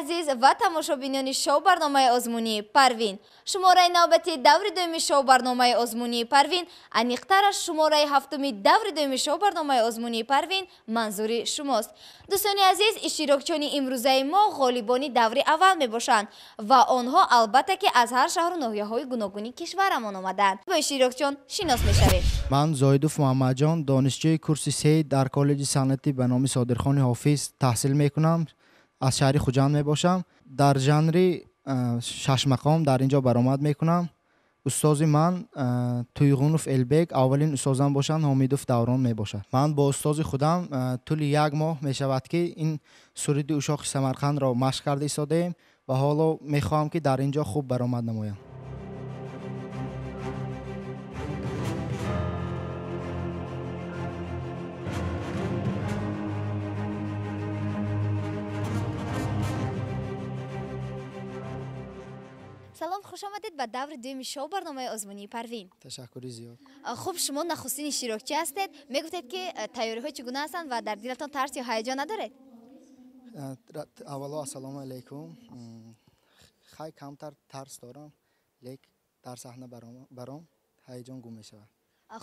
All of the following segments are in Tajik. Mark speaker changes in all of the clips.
Speaker 1: Азиз ва тамошобинони шоу-барномаи озмунии Парвин. Шумораи навбати даври дуюми шоу-барномаи озмунии Парвин, аниқтараш шумораи ҳафтуми даври дуюми шоу-барномаи озмунии Парвин манзури шумост. Дӯстони азиз, иштирокчиёни имрӯзаи мо ғолибони даври аввал мебошанд ва онҳо албатта ки аз ҳар шаҳру ноҳияҳои гуногуни кишварамон омадаанд. Бо иштирокчиён шинос мешавем.
Speaker 2: Ман Зоидов Муҳаммадҷон, донишҷӯи курси се дар коллеҷи санъатӣ ба номи Содирхони Ҳофиз таҳсил мекунам. Аз шаҳри Хуҷанд мебошам. Дар жанри шашмақом дар ин ҷо баромад мекунам. Устози ман Туйғунов Элбек, аввалин устозам бошанд Ҳомидов Даврон мебошад. Ман бо устози худам тӯли як моҳ мешавад ки ин суруди Ушоқи Самарқандро машқ карда истодаем ва ҳоло мехоҳам ки дар ин ҷо хуб баромад намоям.
Speaker 1: Салом, хуш омадед ба даври дуюми шоу-барномаи озмунии Парвин.
Speaker 2: Ташаккури зиёд.
Speaker 1: Хуб, шумо нахустин иштирокчӣ ҳастед. Мегуфтед ки тайёриҳо чӣ гуна ҳастанд ва дар дилатон тарс ё ҳаяҷон надоред?
Speaker 2: Аввало ассалому алайкум. Хай, камтар тарс дорам, лек дар саҳна баром ҳаяҷон гум мешавад.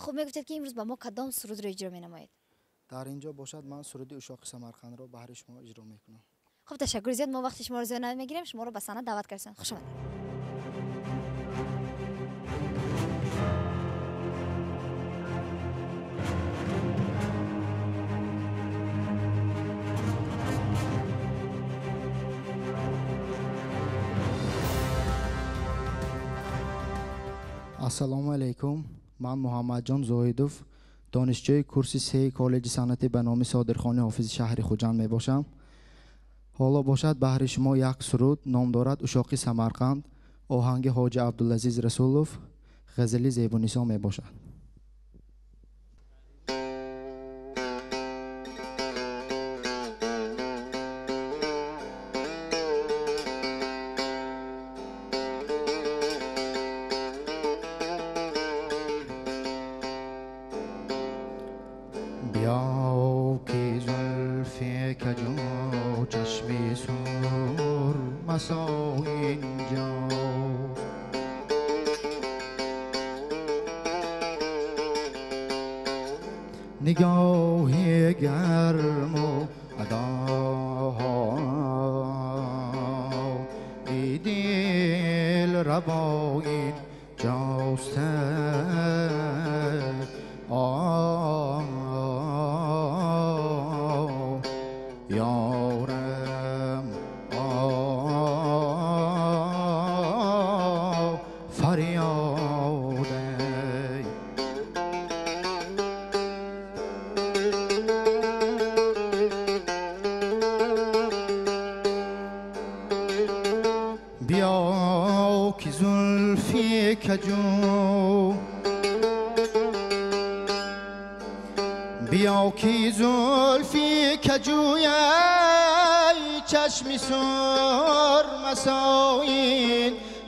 Speaker 1: Хуб, мегуфтед ки имрӯз ба мо кадом сурудро иҷро менамоед?
Speaker 2: Дар ин ҷо бошад ман суруди Ушоқи Самарқандро баҳри шумо иҷро мекунам.
Speaker 1: Хуб, ташаккури зиёд. Мо вақти шуморо зиёд намегирем, шуморо ба саҳна даъват кардем. Хуш омадед.
Speaker 2: Ассалому алайкум. Ман Муҳаммадҷон Зоидов, донишҷӯи курси сеи коллеҷи санъатӣ ба номи Содирхони Ҳофизи шаҳри Хуҷанд мебошам. Ҳоло бошад баҳри шумо як суруд ном дорад Ушоқи Самарқанд, оҳанги Ҳоҷи Абдулазиз Расулов, ғазали Зебунисо мебошад. Биё ки зулфи каҷу чашми сурмасо инҷост, нигоҳи гарму адоҳои дилрабо инҷост. Ёрам, фарёд. Биё ки зулфи каҷу, биё ки зулфи каҷуяй чашми сурмасо инҷост.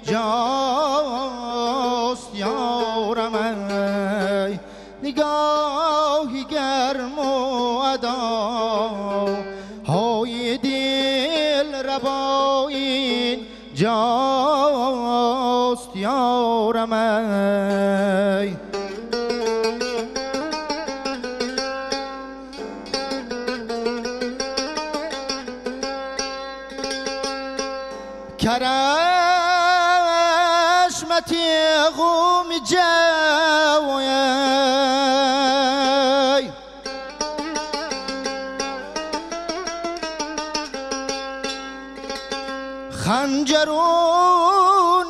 Speaker 2: Ёрам, ай нигоҳи гарму адоҳои дилрабо инҷост. Ёрам, ай کرشمتی غوم جوی، خنجر و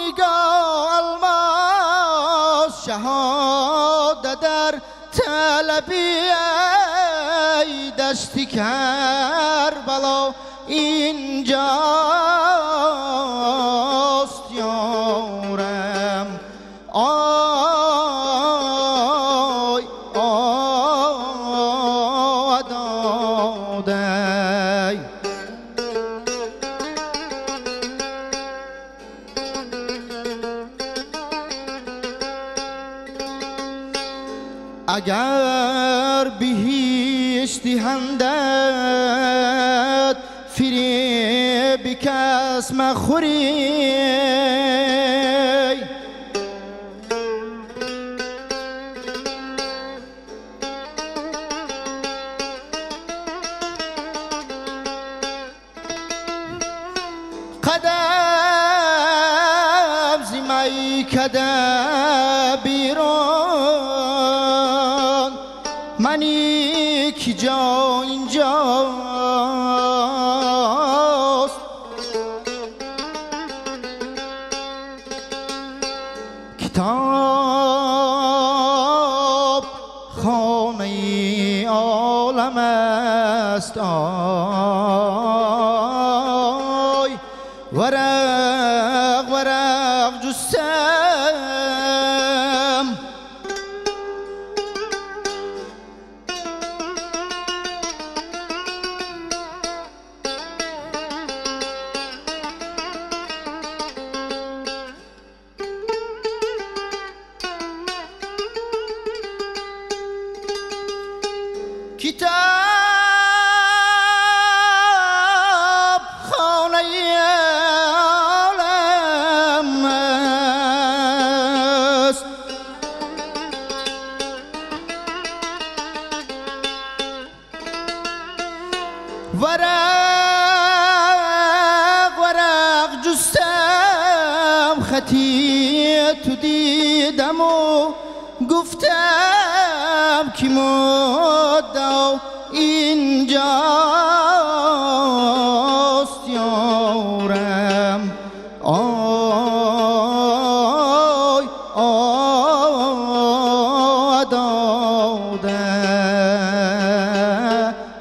Speaker 2: نگاه الماس شهادت در طلبی ای دشت کربلا اینجاست. یارم، آی آی دادای، اگر بهشت هندت فریب کرد. کس مخوری قدم زی کده بیرون منی که جا اینجاست کتاب خانه عالم است آی ورق ورق جستم کتاب خانه عالم است ورق ورق جستم خطی تو دیدم و گفتم که مدعا اینجاست یارم آی آی داده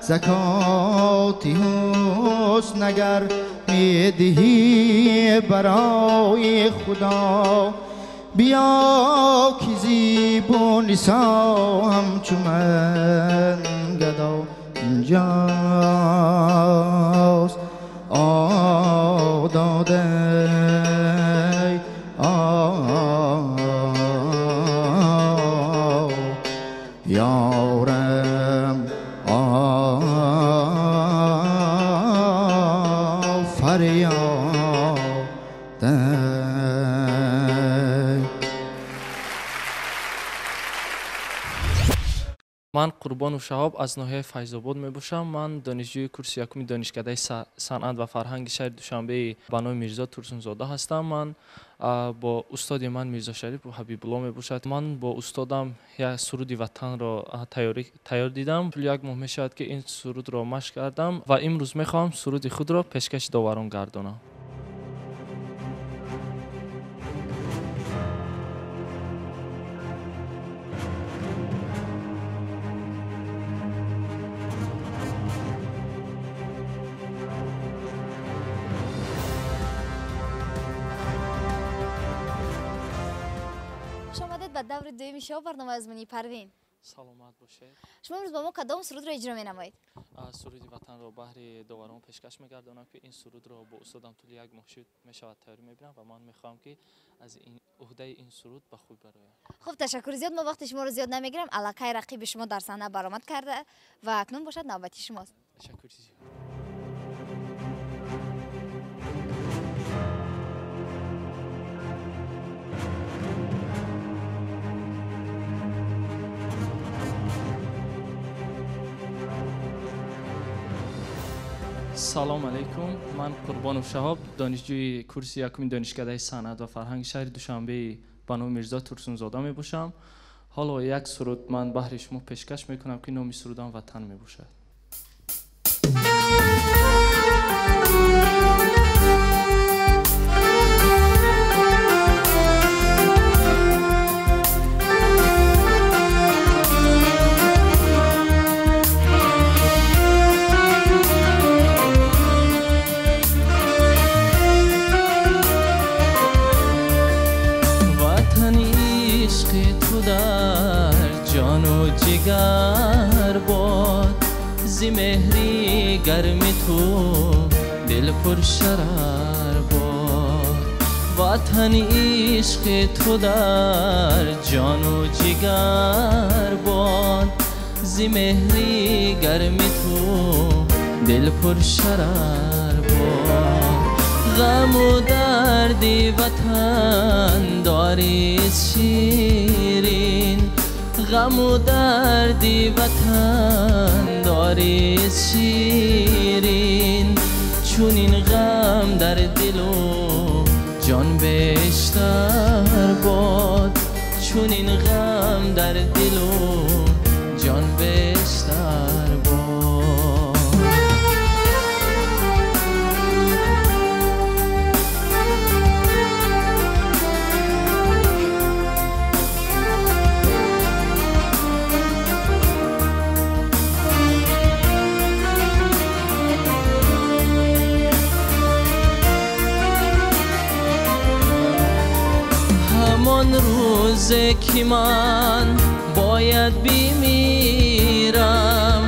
Speaker 2: زکات حسن اگر میدهی برای خدا بیا که زیب و نسا همچو من گدا اینجاست آه داده آه یارم آه فریاد.
Speaker 3: Ман Қурбонов Шаҳоб аз ноҳияи Файзобод мебошам. Ман донишҷӯи курси якуми донишкадаи санъат ва фарҳанги шаҳри Душанбеи ба номи Мирзо Турсунзода ҳастам. Ман бо устоди ман Мирзо Шарипов Ҳабибулло мебошад. Ман бо устодам як суруди ватанро тайёр дидам. Тӯли як моҳ мешавад, ки ин сурудро машқ кардам ва имрӯз мехоҳам суруди худро пешкаши доварон гардонам.
Speaker 1: Ба даври дуюми шоу барномаи озмунии Парвин.
Speaker 3: Саломат бошед.
Speaker 1: Шумо имрӯз ба мо кадом сурудро иҷро менамоед?
Speaker 3: Суруди ватанро баҳри доварон пешкаш мегардонам, ки ин сурудро бо устодам тӯли як моҳ шуд мешавад тайёр мебинам ва ман мехоҳам, ки аз уҳдаи ин суруд ба хуб бароям.
Speaker 1: Хуб, ташаккури зиёд. Мо вақти шуморо зиёд намегирам. Аллакай рақиби шумо дар саҳна баромад карда ва акнун бошад навбати шумост.
Speaker 3: Ташаккури зиёд. Салом алейкум. Ман Қурбонов Шаҳоб, донишҷӯи курси якуми донишкадаи санъат ва фарҳанги шаҳри Душанбеи ба номи Мирзо Турсунзода мебошам. Ҳоло як суруд ман баҳри шумо пешкаш мекунам, ки номи сурудам Ватан мебошад. Ҷигар бод зи меҳри гарми ту дил пуршарар бод ватани ишқи ту дар ҷону ҷигар бод зи меҳри гарми ту дил пуршарар бод Ғаму дарди ватан дорист ширин, ғаму дарди ватан дорист ширин. Чунин ғам дар дилу ҷон бештар бод, чунин ғам дар дилу ҷон бештар бод. Ҳамон рӯзе ки ман бояд бимирам,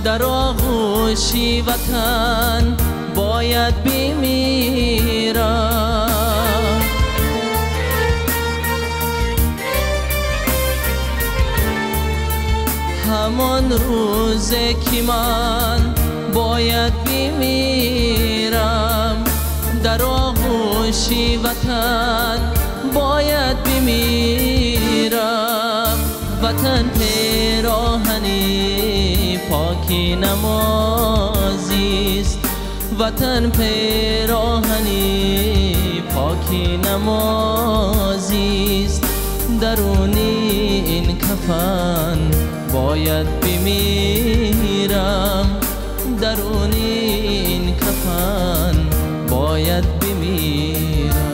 Speaker 3: дар оғӯши ватан бояд бимирам. Ҳамон рӯзе ки ман бояд бимирам, дар оғӯши ватан бояд бимирам. Ватан пироҳани поки намозист, ватан пироҳани поки намозист. Даруни ин кафан бояд бимирам, даруни ин кафан бояд бимирам.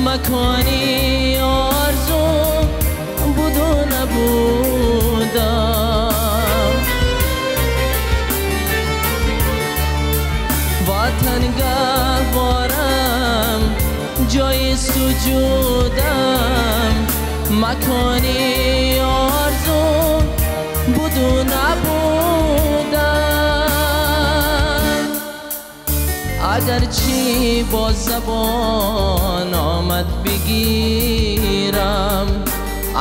Speaker 3: Макони орзу буду набудам, ватан гаҳворам ҷои суҷудам, макони орзу буду набудам. Агарчи бо забон омад бигирам,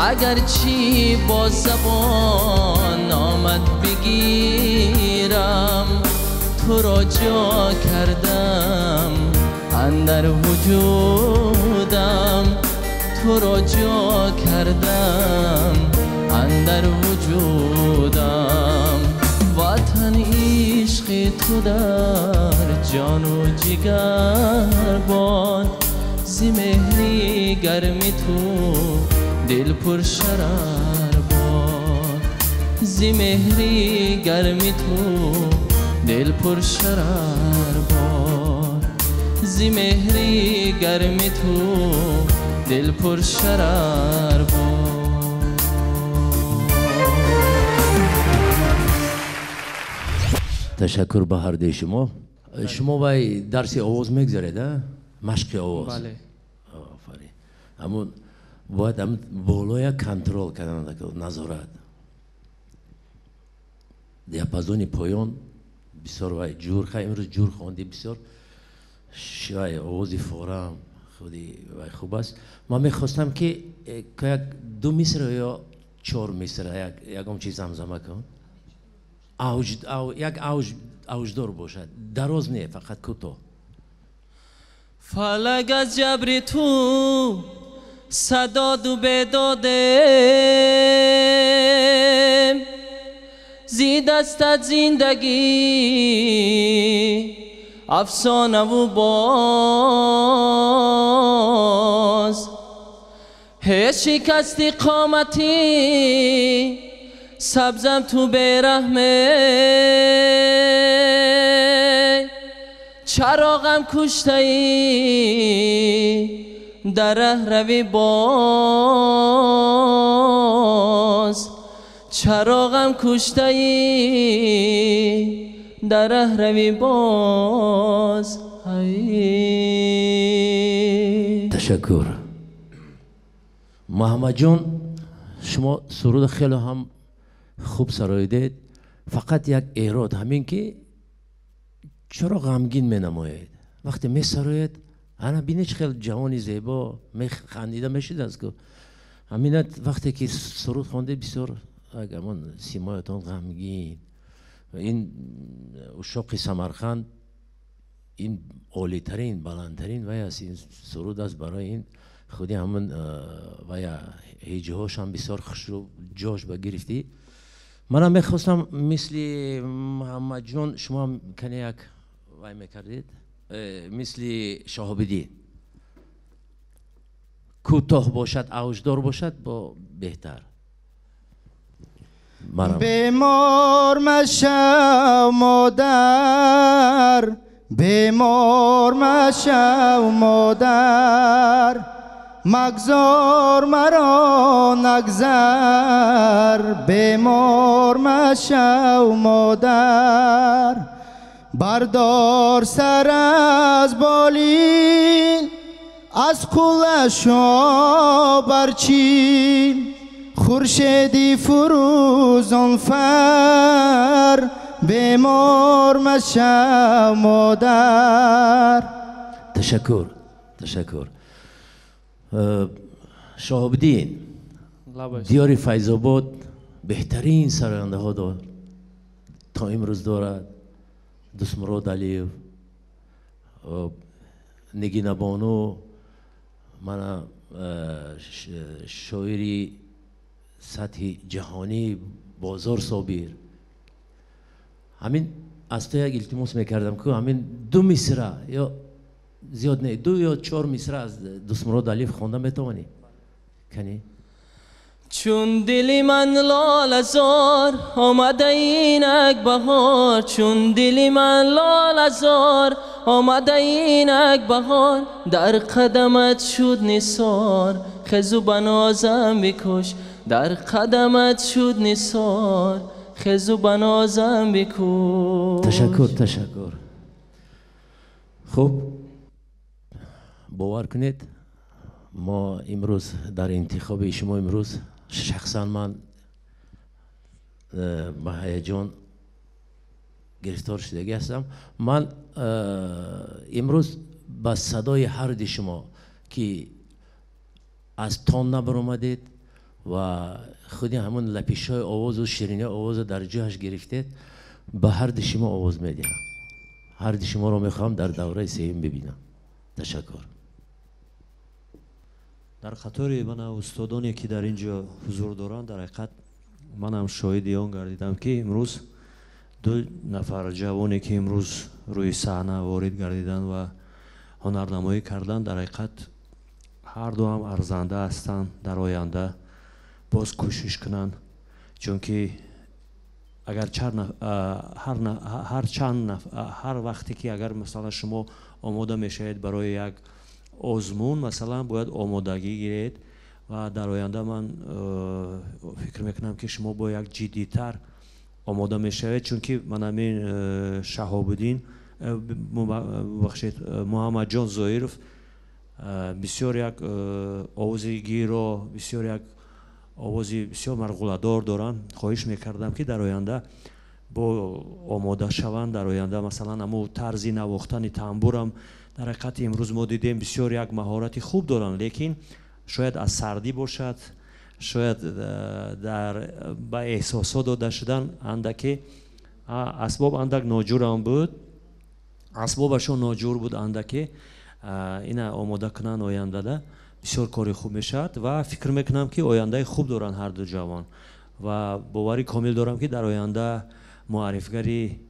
Speaker 3: агарчи бо забон омад бигирам, туро ҷо кардам андар вуҷудам, туро ҷо кардам андар вуҷудам. Ватан ишқи ту дар ҷону ҷигар бод, зи меҳри гарми ту дил пуршарар бод, зи меҳри гарми ту дил пуршарар бод, зи меҳри гарми ту дил пуршарар бод.
Speaker 4: Ташаккур ба ҳардуи шумо. Шумо вай дарси овоз мегзаред, а? Машқи овоз.
Speaker 3: Бале.
Speaker 4: Офарин. Ҳамун бояд ҳамун болоя контрол кардан, назорат. Диапазони поён бисёр вай ҷур, хай имрӯз ҷур хонди бисёр. Вай овози форам худи вай хуб аст. Ман мехостам ки як ду мисра ё чор мисра ягон чиз замзама кун. Як авҷдор бошад, дароз не, фақат кӯтоҳ.
Speaker 3: Фалак аз ҷабри ту садоду бедодем, зи дастат зиндагӣ афсонаву боз. Ҳеҷ шикасти қоматӣ сабзам ту бераҳме, чароғам куштаӣ дар раҳрави боз, чароғам куштаӣ дар раҳрави боз.
Speaker 4: Ташаккур. Муҳаммадҷон, шумо суруд хеле ҳам хуб сароидед. Фақат як эрод ҳамин ки чаро ғамгин менамоед? Вақте месароед, ана бинед чӣ хел ҷавони зебо механдида мешудааст ку. Ҳамина вақте ки суруд хондед, бисёр ҳамон симоятон ғамгин. Ин ушоқи Самарқанд ин олитарин, баландтарин вай аст, ин суруд аст барои ин худи ҳамон вая ҳеҷиҳош ҳам бисёр хушрӯ ҷош ба гирифтӣ. Манам мехостам мисли Муҳаммадҷон шумо ҳам кане як вай мекардед, мисли Шаҳобиддин кӯтоҳ бошад, авҷдор бошад, бо беҳтар.
Speaker 2: Бемор машав модар, бемор машав модар, магзор маро нагзар, бемор машав модар, бардор сар аз болин, аз қуллашо барчин, хуршеди фурӯзон фар, бемор машав модар.
Speaker 4: Ташаккур, ташаккур. Шаҳобиддин, диёри Файзобод беҳтарин сарояндаҳо то имрӯз дорад. Дӯстмурод Алиев, Нигинабону, мана шоири сатҳи ҷаҳонӣ Бозор Собир. Ҳамин аз то як илтимос мекардам ки ҳамин ду мисра ё зиёд не, ду ё чор мисра аз Дӯстмурод Алиев хонда метавонӣ? Кани?
Speaker 5: Чун дили ман лолазор омада инак баҳор, чун дили ман лолазор омада инак баҳор, дар қадамат шуд нисор, хезу ба нозам бикуш, дар қадамат шуд нисор, хезу ба нозам бикуш.
Speaker 4: Ташаккур, ташаккур. Хуб, бовар кунед, мо имрӯз дар интихоби шумо имрӯз шахсан ман ба ҳаяҷон гирифтор шудагӣ ҳастам. Ман имрӯз ба садои ҳарди шумо ки аз тон набаромадед ва худи ҳамон лапишҳои овозу ширинии овозу дар ҷояш гирифтед, ба ҳарди шумо овоз медиҳам. Ҳарди шуморо мехоҳам дар давраи сеюм бибинам. Ташаккур.
Speaker 6: Дар қатори мана устодоне ки дар ин ҷо ҳузур доранд, дар ҳақиқат манам шоҳиди он гардидам ки имрӯз ду нафар ҷавоне ки имрӯз рӯи саҳна ворид гардиданд ва ҳунарнамоӣ карданд, дар ҳақиқат ҳарду ҳам арзанда ҳастанд, дар оянда боз кӯшиш кунанд, чунки агар ҳар вақте ки агар масалан шумо омода мешавед барои як озмун, масалан бояд омодагӣ гиред ва дар оянда ман фикр мекунам ки шумо бо як ҷиддитар омода мешавед, чунки ман ҳамин Шаҳобиддин, бахшед, Муҳаммадҷон Зоиров бисёр як овози гиро, бисёр як овози бисёр марғуладор доранд. Хоҳиш мекардам ки дар оянда бо омода шаванд, дар оянда масалан ҳамун тарзи навохтани тамбурам дар ҳақиқат имрӯз мо дидем бисёр як маҳорати хуб доранд, лекин шояд аз сардӣ бошад, шояд дар ба эҳсосот дода шудан андаке асбоб андак ноҷурам буд, асбобашон ноҷур буд андаке, ина омода кунанд ояндада бисёр кори хуб мешавад ва фикр мекунам ки ояндаи хуб доранд ҳар ду ҷавон ва боварӣ комил дорам ки дар оянда муаррифгари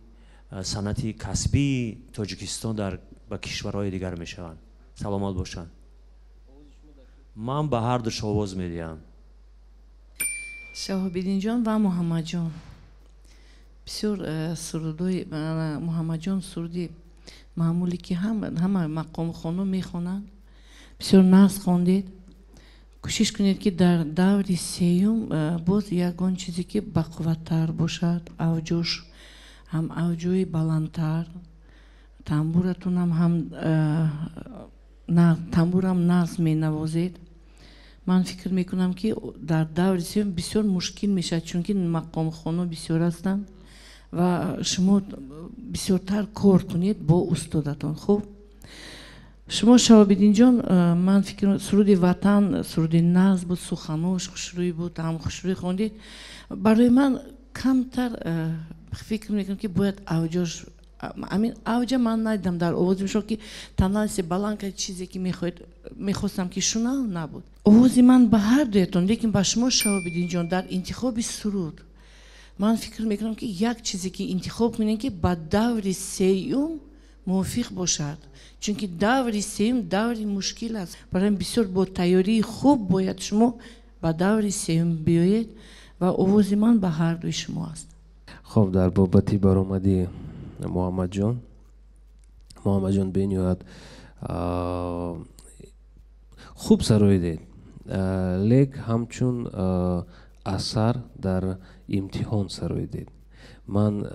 Speaker 6: санъати касбии Тоҷикистон дар ба кишварҳои дигар мешаванд. Саломат бошанд. Ман ба ҳар душ овоз медиҳам.
Speaker 7: Шаҳобиддинҷон ва Муҳаммадҷон бисёр сурудҳои Муҳаммадҷон суруди маъмуле ки ҳама мақомхоно мехонанд, бисёр нағз хондед. Кӯшиш кунед ки дар даври сеюм боз ягон чизе ки бақувваттар бошад, авҷош ҳам авҷои баландтар, тамбуратунам ҳам Тамбурам нағз менавозед. Ман фикр мекунам, ки дар даври сеюм бисёр мушкил мешавад, чунки мақомхоно бисёр ҳастанд ва шумо бисёртар кор кунед бо устодатон. Хуб, шумо, Шаҳобиддинҷон, ман фикр, суруди Ватан суруди нағз буд, суханош хушрӯй буд, ҳам хушрӯй хондед. Барои ман камтар, фикр мекунам, ки бояд авҷош, амин авҷа ман надидам дар овози шумо, ки тональности баланд кард, чизе ки мехоҳед, мехостам ки шунав, набуд. Овози ман ба ҳар дуятон, лекин ба шумо, Шаҳобиддинҷон, дар интихоби суруд ман фикр мекунам, ки як чизе ки интихоб кунем, ки ба даври сеюм мувофиқ бошад, чунки даври сеюм даври мушкил аст. Барои бисёр бо тайёрии хуб бояд шумо ба даври сеюм биёед ва овози ман ба ҳар дуи шумо аст.
Speaker 8: Хоб, дар бобати баромади Муҳаммадҷон, Муҳаммадҷон бениҳоят хуб сароидед, лек ҳамчун асар дар имтиҳон сароидед. Ман,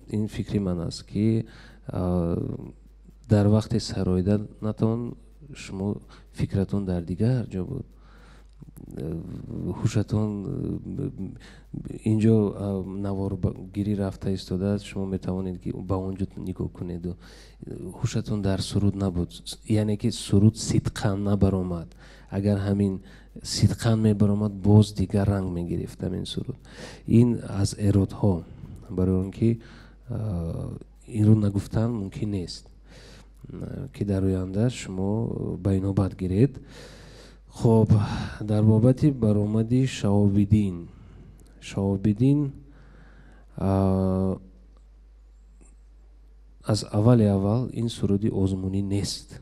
Speaker 8: ин фикри ман аст, ки дар вақте сароиданатон шумо фикратон дар дигар ҷо буд, ҳушатон инҷо наворгирӣ рафта истодааст, шумо метавонед, ки ба он ҷо нигоҳ кунеду ҳушатон дар суруд набуд, яъне ки суруд сидқан набаромад. Агар ҳамин сидқан мебаромад, боз дигар ранг мегирифт ҳамин суруд. Ин аз эродҳо, барои он ки инро нагуфтан мумкин нест, ки дар оянда шумо ба инобат гиред. Хоб, дар бобати баромади Шаҳобиддин, Шаҳобиддин аз аввали аввал ин суруди озмунӣ нест.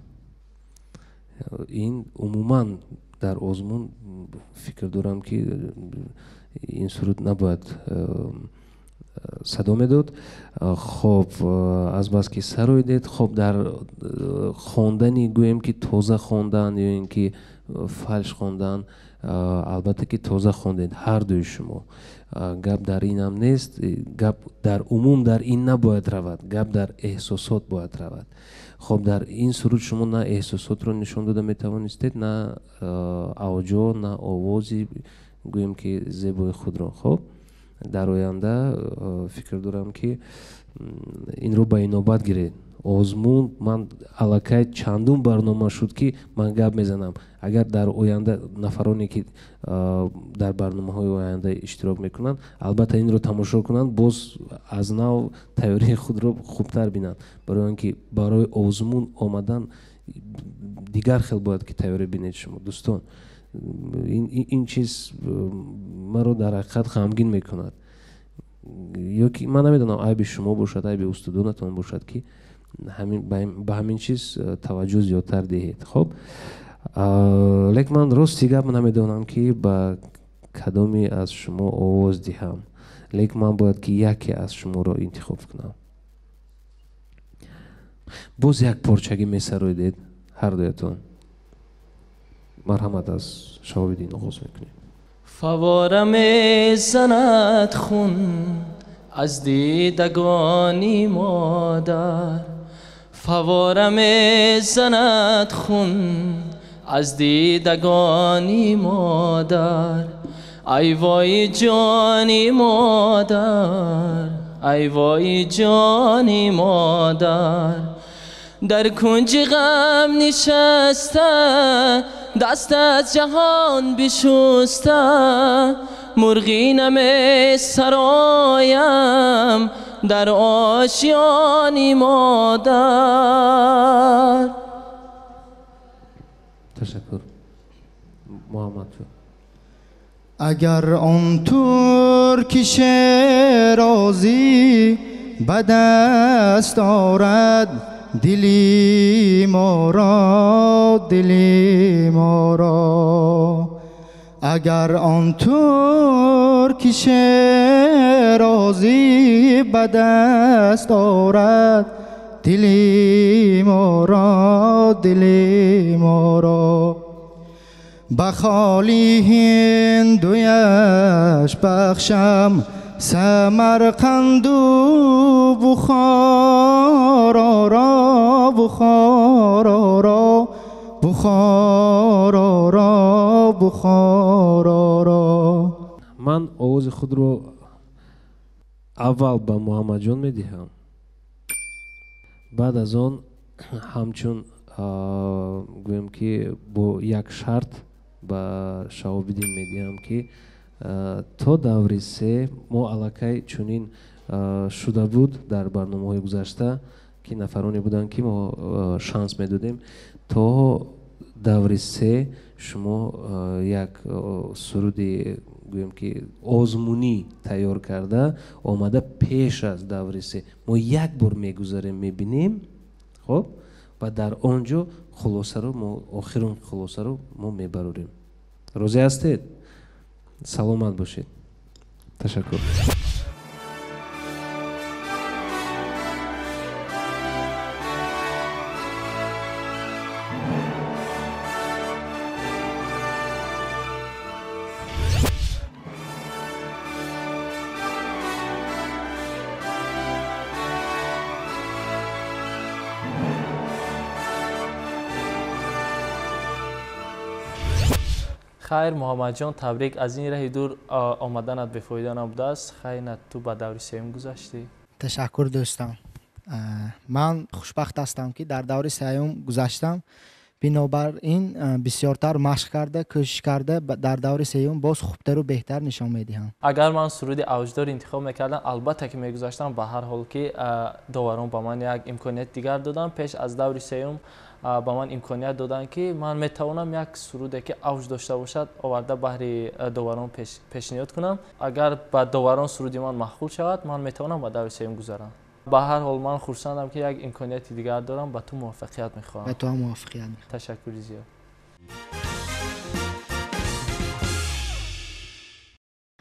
Speaker 8: Ин умуман дар озмун, фикр дорам, ки ин суруд набояд садо медод. Хоб, азбаски сароидед, хоб, дар хондани, гӯем ки тоза хондан ё ин ки фалш хондан, албатта ки тоза хондед ҳар дуи шумо, гап дар инам нест. Гап дар умум дар ин набояд равад, гап дар эҳсосот бояд равад. Хоб, дар ин суруд шумо на эҳсосотро нишон дода метавонистед, на авҷо, на овози, гӯем ки, зебои худро. Хоб, дар оянда фикр дорам, ки инро ба инобат гиред. Озмун, ман аллакай чандум барнома шуд, ки ман гап мезанам. Агар дар оянда нафароне, ки дар барномаҳои оянда иштирок мекунанд, албатта инро тамошо кунанд, боз аз нав тайёрии худро хубтар бинанд, барои он ки барои озмун омадан дигар хел бояд ки тайёрӣ бинед шумо, дӯстон. Ин чиз маро дар ҳақиқат ғамгин мекунад, ё ки ман намедонам, айби шумо бошад, айби устодонатон бошад, ки ба ҳамин чиз таваҷҷӯҳ зиёдтар диҳед. Хоб, лек ман рости гап намедонам, ки ба кадоме аз шумо овоз диҳам, лек ман бояд ки яке аз шуморо интихоб кунам. Боз як порчагӣ месароидед ҳар дуятон. Марҳамат, аз Шаҳобиддин оғоз мекунем.
Speaker 5: Фавора мезанад хун аз дидагони модар, фавора мезанад хун аз дидагони модар, ай вой ҷони модар, ай вой ҷони модар. Дар кунҷи ғам нишаста, даст аз ҷаҳон бишуста, мурғӣ намесароям дар ошёни модар.
Speaker 8: Ташаккур, Муҳаммад.
Speaker 2: Агар он турки шерозӣ ба даст орад дили моро, дили моро, агар он турки шерозӣ ба даст орад дили моро, дили моро, ба холи ҳиндуяш бахшам. Самарқанду Бухоро ро, Бухоро ро, Бухоро ро, Бухоро ро.
Speaker 8: Ман овози худро аввал ба Муҳаммадҷон медиҳам, баъд аз он ҳамчун гӯем ки бо як шарт ба Шаҳобиддин медиҳам, ки то даври се мо аллакай чунин шуда буд дар барномаҳои гузашта, ки нафароне буданд, ки мо шанс медодем то даври се шумо як суруди гӯем ки озмунӣ тайёр карда омада пеш аз даври се мо як бор мегузарем, мебинем, хоб, ва дар он ҷо хулосаро мо, охирон хулосаро мо мебарорем. Розӣ ҳастед? Саломат бошед. Ташаккур.
Speaker 3: Хайр, Муҳаммадҷон, табрик, аз ин раҳи дур омаданат бефоида набудааст. Хайр, на ту ба даври сеюм гузаштӣ.
Speaker 2: Ташаккур, дӯстам. Ман хушбахт ҳастам, ки дар даври сеюм гузаштам. Бинобар ин бисёртар машқ карда, кӯшиш карда дар даври сеюм боз хубтару беҳтар нишон медиҳам.
Speaker 3: Агар ман суруди авҷдор интихоб мекардам, албатта ки мегузаштам. Ба ҳар ҳол ки доварон ба ман як имконияти дигар доданд. Пеш аз даври сеюм ба ман имконият доданд, ки ман метавонам як суруде, ки авҷ дошта бошад, оварда баҳри доварон пешниҳод кунам. Агар ба доварон суруди ман маъқул шавад, ман метавонам ба даври сеюм гузарам. Ба ҳар ҳол ман хурсандам, ки як имконияти дигар дорам. Ба ту муваффақият мехоҳам.
Speaker 2: Ба ту ҳам муваффақият мехоҳам.
Speaker 3: Ташаккури зиёд.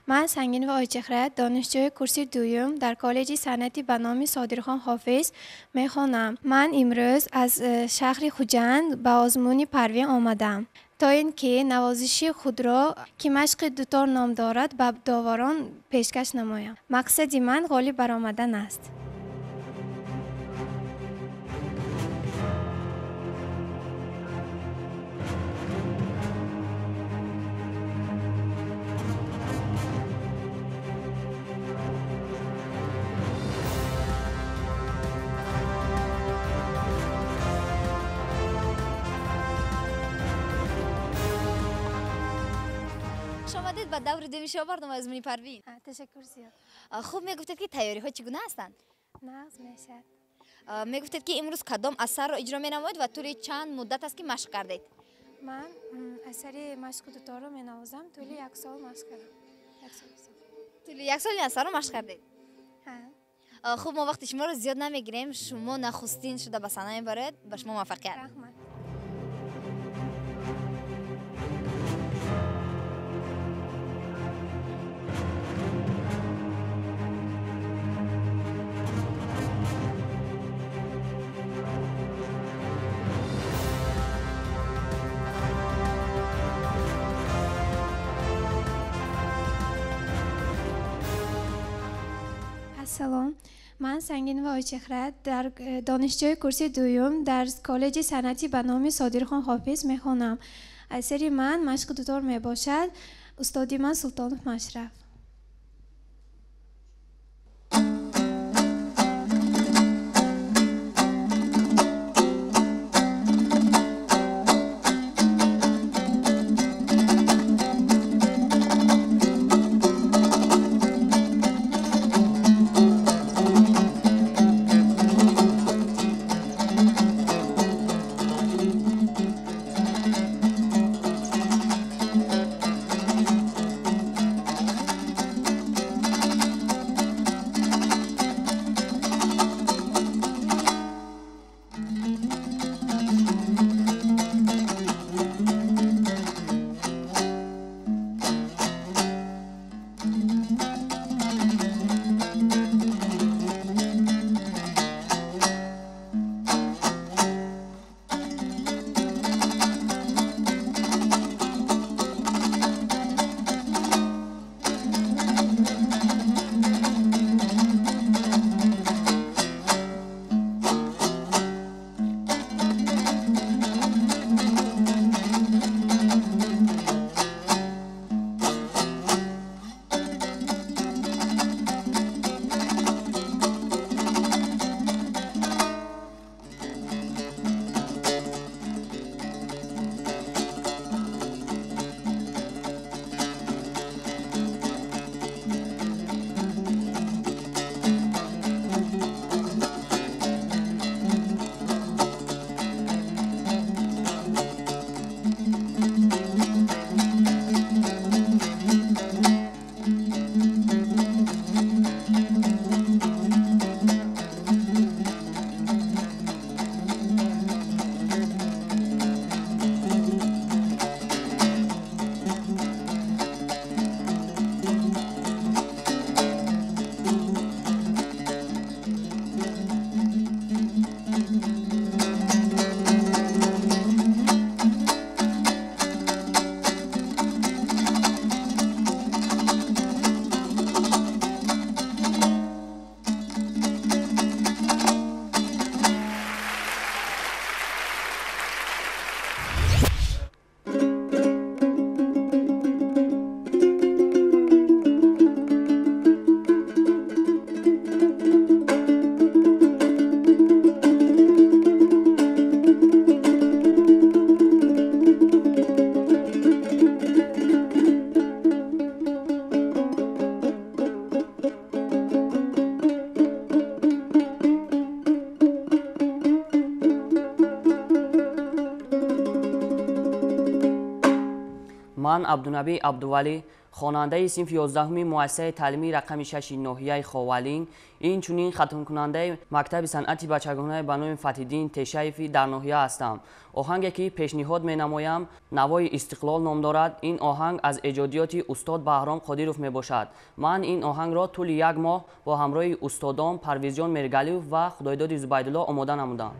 Speaker 9: Ман Сангинова Ойчеҳра, донишҷӯи курси дуюм дар коллеҷи санъати ба номи Содирхон Ҳофиз мехонам. Ман имрӯз аз шаҳри Хуҷанд ба озмуни Парвин омадам, то ин ки навозиши худро, ки машқи дутор ном дорад, ба доварон пешкаш намоям. Мақсади ман ғолиб баромадан аст.
Speaker 1: Ба даври дуюми шоу барномаи озмуни Парвин.
Speaker 9: Ташаккур зиёд.
Speaker 1: Хуб, мегуфтед, ки тайёриҳо чӣ гуна ҳастанд?
Speaker 9: Нағз мешавад.
Speaker 1: Мегуфтед, ки имрӯз кадом асарро иҷро менамоед ва тӯли чанд муддат аст, ки машқ кардед?
Speaker 9: Ман асари машқи дуторро менавозам. Тӯли як сол машқ кардам.
Speaker 1: Тӯли як сол ин асарро машқ кардед? Хуб, мо вақти шуморо зиёд намегирем. Шумо нахустин шуда ба саҳна мебароед. Ба шумо муваффақият.
Speaker 9: Раҳмат. Ассалом, ман Сангинова Ойчеҳра, дар донишҷӯи курси дуюм дар коллеҷи санъати ба номи Содирхон Ҳофиз мехонам. Асари ман машқи дутор мебошад. Устоди ман Султонов Машраф.
Speaker 10: Ман Абдунабӣ Абдувалӣ, хонандаи синфи 11-уми муассисаи таълимии рақами 6 ноҳияи Ховалинг, инчунин хатмкунандаи мактаби санъати бачагонаи ба номи Фатҳиддин Тешаевӣ дар ноҳия ҳастам. Оҳанге ки пешниҳод менамоям Навои Истиқлол ном дорад. Ин оҳанг аз эҷодиёти устод Баҳром Қодиров мебошад. Ман ин оҳангро тӯли як моҳ бо ҳамроҳи устодон Парвизҷон Мергалиев ва Худойдоди Зубайдулло омода намудам.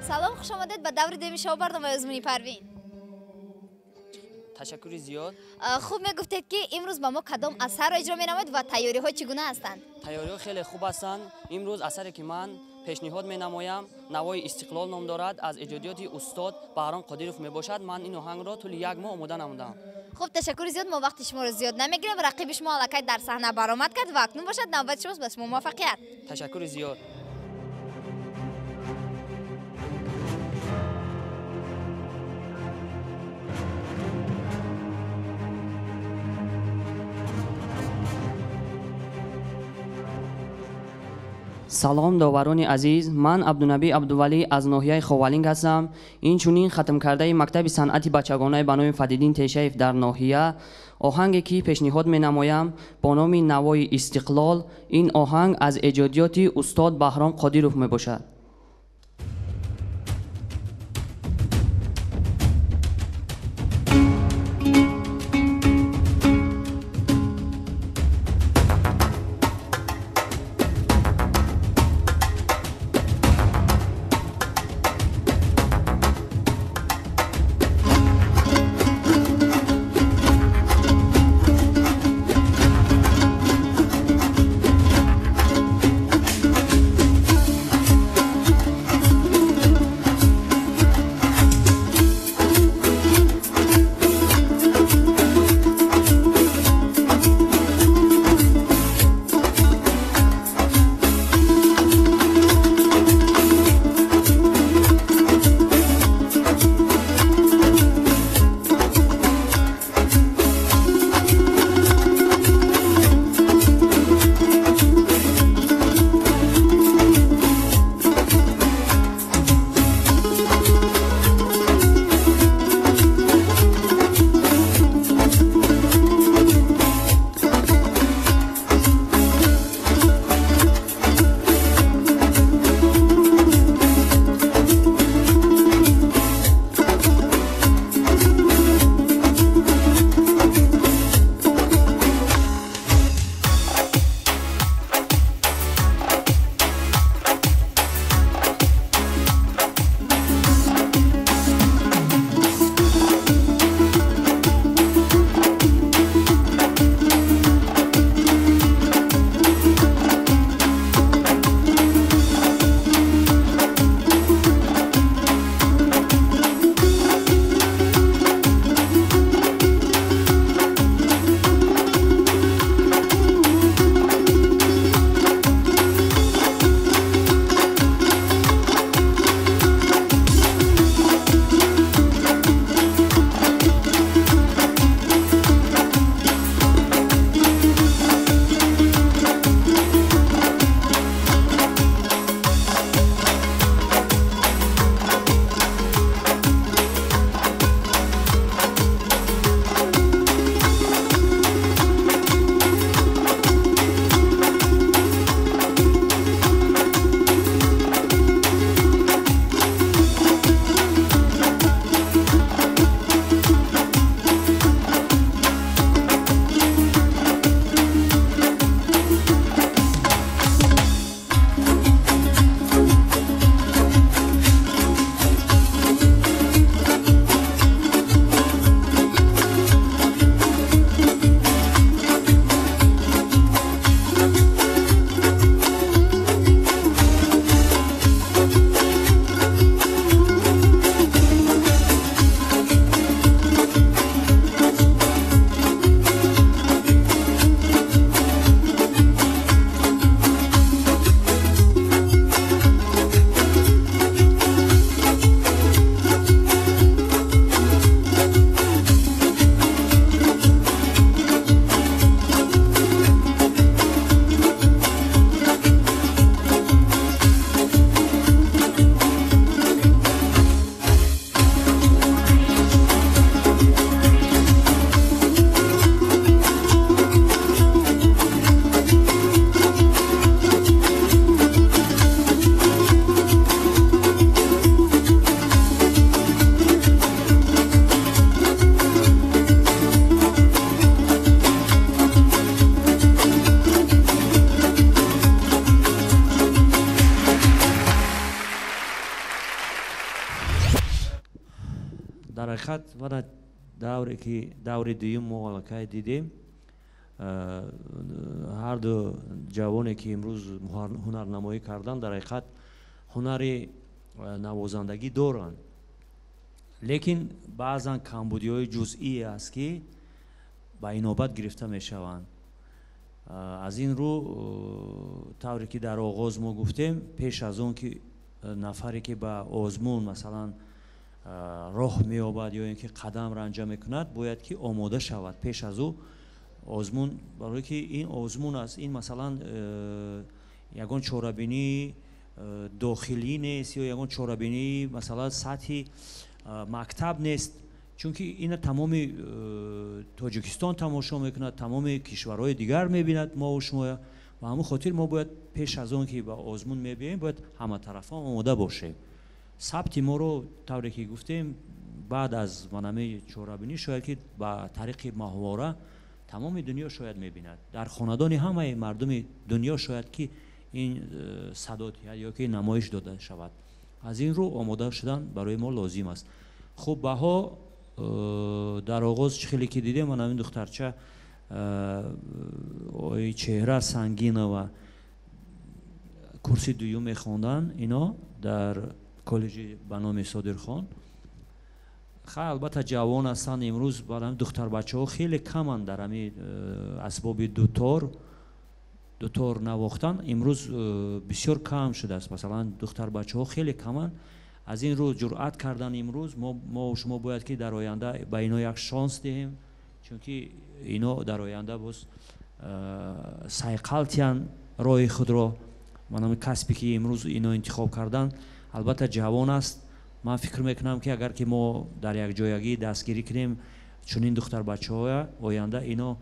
Speaker 1: Салом, хуш омадед ба даври дуюми шоу барномаи озмуни Парвин.
Speaker 10: Ташаккури зиёд.
Speaker 1: Хуб, мегуфтед ки имрӯз ба мо кадом асарро иҷро менамоед ва тайёриҳо чӣ гуна ҳастанд?
Speaker 10: Тайёриҳо хеле хуб ҳастанд. Имрӯз асаре ки ман пешниҳод менамоям Навои Истиқлол ном дорад, аз эҷодиёти устод Баҳром Қодиров мебошад. Ман ин оҳангро тӯли як моҳ омода намудам.
Speaker 1: Хуб, ташаккури зиёд. Мо вақти шуморо зиёд намегирем. Рақиби шумо аллакай дар саҳна баромад кард ва акнун бошад навбати шумост. Ба шумо муваффақият.
Speaker 10: Ташаккури зиёд. Салом, доварони азиз. Ман Абдунабӣ Абдувалӣ аз ноҳияи Ховалинг ҳастам. Инчунин хатмкардаи мактаби санъати бачагонаи ба номи Фатҳиддин Тешаев дар ноҳия. Оҳанге ки пешниҳод менамоям бо номи Навои Истиқлол. Ин оҳанг аз эҷодиёти устод Баҳром Қодиров мебошад.
Speaker 6: Ҳақиқат мана давре ки даври дуюм мо аллакай дидем, ҳарду ҷавоне ки имрӯз ҳунарнамоӣ карданд, дар ҳақиқат ҳунари навозандагӣ доранд, лекин баъзан камбудиҳои ҷузъие аст, ки ба инобат гирифта мешаванд. Аз ин рӯ, тавре ки дар оғоз мо гуфтем, пеш аз он ки нафаре ки ба озмун масалан роҳ меёбад ё ин ки қадам ранҷа мекунад, бояд ки омода шавад пеш аз ӯ озмун, барое ки ин озмун аст, ин масалан ягон чорабинии дохилӣ нест ё ягон чорабинии масалан сатҳи мактаб нест, чунки ина тамоми Тоҷикистон тамошо мекунад, тамоми кишварҳои дигар мебинад мову шумоя. Ба ҳамон хотир мо бояд пеш аз он ки ба озмун мебиёем, бояд ҳаматарафа омода бошем. Сабти моро тавре ки гуфтем, баъд аз манами чорабинӣ шояд ки ба тариқи маҳвора тамоми дунё шояд мебинад, дар хонадони ҳамаи мардуми дунё шояд ки ин садо диҳад ё ки намоиш дода шавад. Аз ин рӯ омода шудан барои мо лозим аст. Хуб, баҳо дар оғоз чӣ хеле ки дидем, ман ҳамин духтарча чеҳра Сангинова курси дуюм мехонданд, ино дар коллеҷи ба номи Содирхон. Хай, албатта ҷавон ҳастанд, имрӯз духтарбачаҳо хеле каманд дар ҳамин асбоби дутор навохтан имрӯз бисёр кам шудааст. Масалан, духтарбачаҳо хеле каманд. Аз ин рӯ ҷуръат кардан имрӯз мо шумо бояд ки дар оянда ба ино як шонс диҳем, чунки ино дар оянда боз сайқал тиҳанд роҳи худро. Ман ҳамин касбе ки имрӯз ино интихоб кардан, албатта ҷавон аст. Ман фикр мекунам ки агар ки мо дар якҷоягӣ дастгирӣ кунем чунин духтарбачаҳоя, оянда ино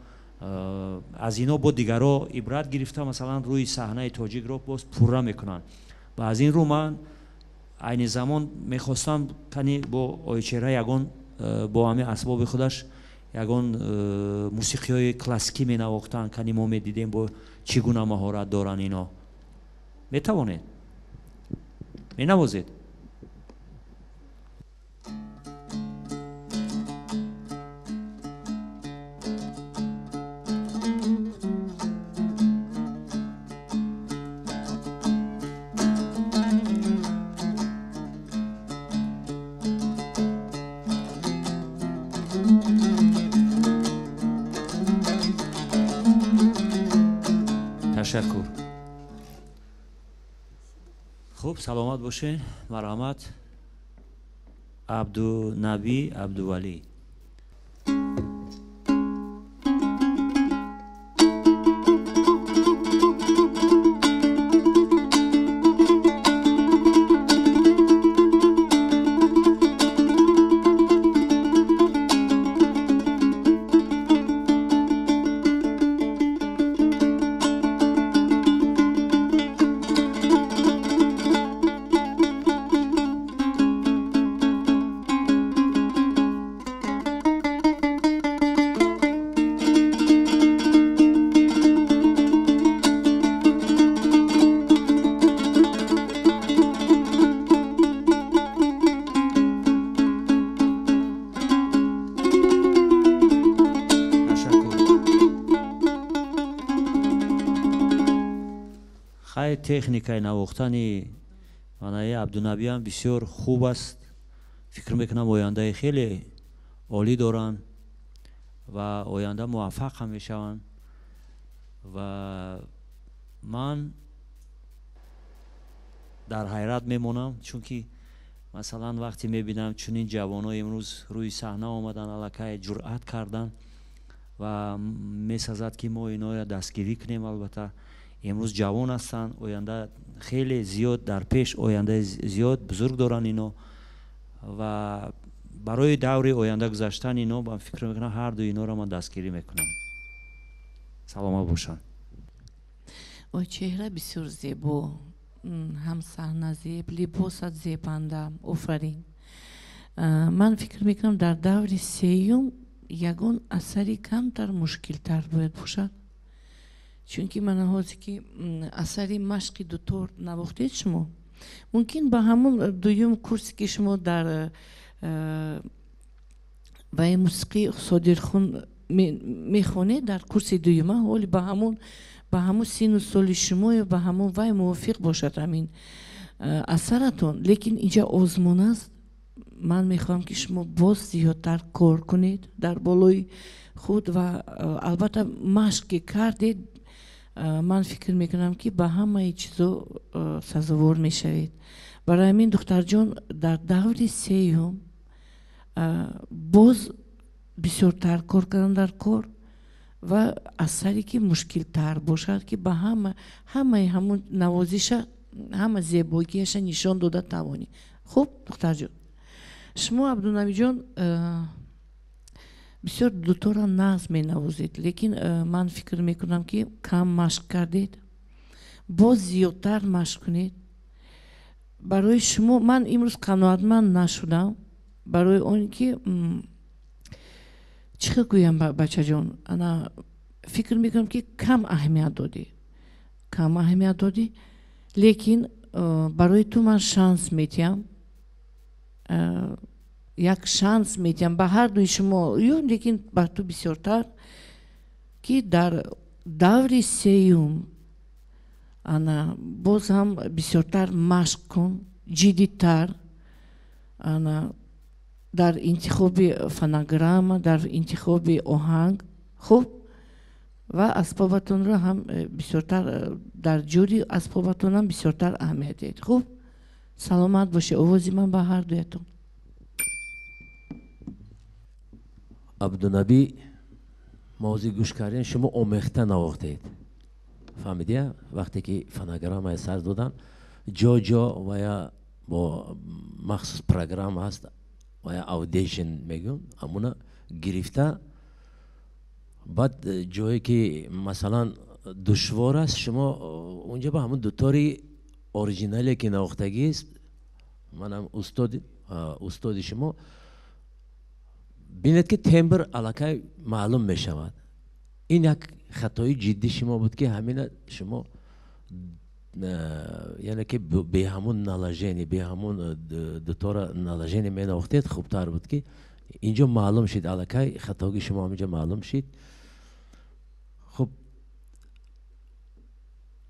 Speaker 6: аз ино бо дигарро ибрат гирифта, масалан рӯи саҳнаи тоҷикро боз пурра мекунанд. Ва аз ин рӯ ман айни замон мехостам кани бо Ойчеҳра ягон бо ҳамин асбоби худаш ягон мусиқиҳои классикӣ менавохтанд, кани мо медидем бо чӣ гуна маҳорат доранд ино. Метавонед? Менавозед? Ташаккур. Хуб, саломат бошед. Марҳамат. Абдунаби Абдувалӣ. Техникаи навохтани манаи Абдунабиам бисёр хуб аст. Фикр мекунам ояндаи хеле олӣ доранд ва оянда муваффақ ҳам мешаванд. Ва ман дар ҳайрат мемонам, чунки масалан вақте мебинам чунин ҷавоно имрӯз рӯи саҳна омаданд, аллакай ҷуръат карданд ва месазад ки мо иноро дастгирӣ кунем. Албатта имрӯз ҷавон ҳастанд, оянда хеле зиёд дар пеш, ояндаи зиёд бузург доранд ино ва барои даври оянда гузаштан ино ман фикр мекунам ҳарду иноро ман дастгирӣ мекунам. Саломат бошанд.
Speaker 7: Ой, чеҳра бисёр зебо, ҳам саҳна зеб, либосат зебанда, офарин. Ман фикр мекунам дар даври сеюм ягон асари камтар мушкилтар бояд бошад, чунки мана ҳозир ки асари машқи дутор навохтед шумо, мумкин ба ҳамон дуюм курсе ки шумо дар Вай мусиқии Содирхон мехонед дар курси дуюма, ҳоли ба ҳамун сину соли шумо ё ба ҳамун вай мувофиқ бошад ҳамин асаратон. Лекин инҷа озмун аст. Ман мехоҳам, ки шумо боз зиёдтар кор кунед дар болои худ ва албатта машқ ки кардед, ман фикр мекунам, ки ба ҳамаи чизо сазовор мешавед. Барои ҳамин, духтарҷон, дар даври сеюм боз бисёртар кор кардан дар кор ва асаре ки мушкилтар бошад, ки ба ҳамаи ҳамун навозиша, ҳама зебогиаша нишон дода тавонӣ. Хуб, духтарҷон, шумо, Абдунабиҷон, бисёр дутора нағз менавозед, лекин ман фикр мекунам, ки кам машқ кардед, боз зиёдтар машқ кунед. Барои шумо ман имрӯз қаноатманд нашудам, барои он ки чӣ хел гӯям, бачаҷон, ана фикр мекунам, ки кам аҳамият додӣ, кам аҳамият додӣ, лекин барои ту ман шанс метиҳам, як шанс метиҳам ба ҳар дуи шумо ё, лекин ба ту бисёртар, ки дар даври сеюм ана боз ҳам бисёртар машқ кун, ҷиддитар, ана дар интихоби фонограмма, дар интихоби оҳанг. Хуб, ва асбобатонро ҳам бисёртар, дар ҷури асбобатонам бисёртар аҳамият диҳед. Хуб, саломат бошед. Овози ман ба ҳар дуятон.
Speaker 4: Абдунабӣ, мо ҳозир гӯш кардем, шумо омехта навохтед, фаҳмидия? Вақте ки фонограммая сар додан, ҷо ҷо ва я бо махсус программа ҳаст, ва я Audition мегӯм, ҳамуна гирифта, баъд ҷое ки масалан душвор аст, шумо унҷа ба ҳамун дутори оригинале ки навохтагист, манам устоди шумо, бинед, ки тембр аллакай маълум мешавад. Ин як хатои ҷиддӣ шумо буд, ки ҳамина шумо, яъне ки бе ҳамун наложение, бе ҳамун дутора наложение менавохтед, хубтар буд, ки инҷо маълум шид, аллакай хатогии шумо ҳаминҷо маълум шид. Хуб,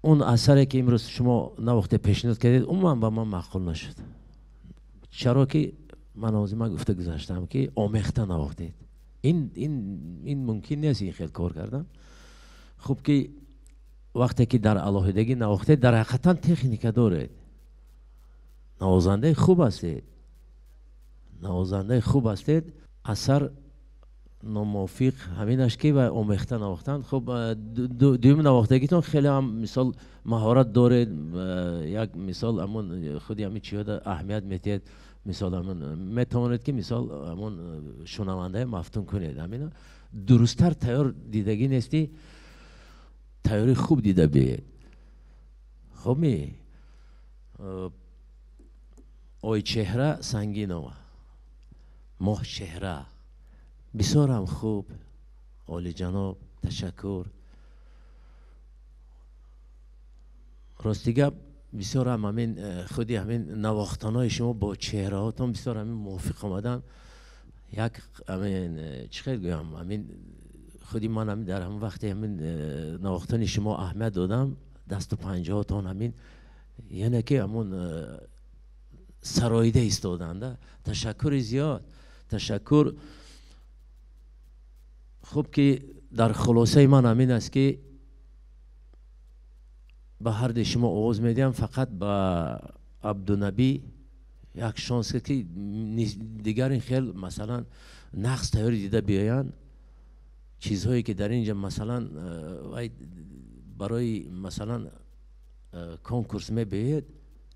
Speaker 4: он асаре ки имрӯз шумо навохте пешниҳод кардед, умуман ба ман маъқул нашуд. Чаро ки ман ҳозир ман гуфта гузаштам, ки омехта навохтед. Ин мумкин нест ин хел кор кардан. Хуб, ки вақте ки дар алоҳидагӣ навохтед, дар ҳақиқатан техника доред, навозандаи хуб ҳастед, навозандаи хуб ҳастед. Асар номувофиқ ҳаминаш, ки ва омехта навохтан. Хуб, дуюм навохтагитон хеле ҳам мисол маҳорат доред, як мисол ҳамун худи ҳамин чиҳода аҳамият метиҳед, мисол ҳамун метавонед, ки мисол ҳамун шунавандая мафтун кунед. Ҳамина дурусттар тайёр дидагӣ нестӣ, тайёри хуб дида биед. Хуб, ми Ойчеҳра Сангинова, Моҳчеҳра, бисёрам хуб, олиҷаноб, ташаккур. Рости гап, бисёрам ҳамин худи ҳамин навохтанои шумо бо чеҳраҳотон бисёр ҳамин мувофиқ омадан. Як ҳамин чӣ хел гӯям, ҳамин худи ман ҳамин дар ҳамин вақте ҳамин навохтани шумо аҳамият додам, дасту панҷаҳотон ҳамин, яъне ки ҳамун сароида истоданда. Ташаккури зиёд, ташаккур. Хуб, ки дар хулосаи ман ҳамин аст, ки ба ҳарди шумо овоз медиҳам, фақат ба Абдунабӣ як шанс, ки дигар ин хел масалан нақс тайёрӣ дида биёянд, чизҳое ки дар инҷа масалан вай барои масалан конкурс мебиёед,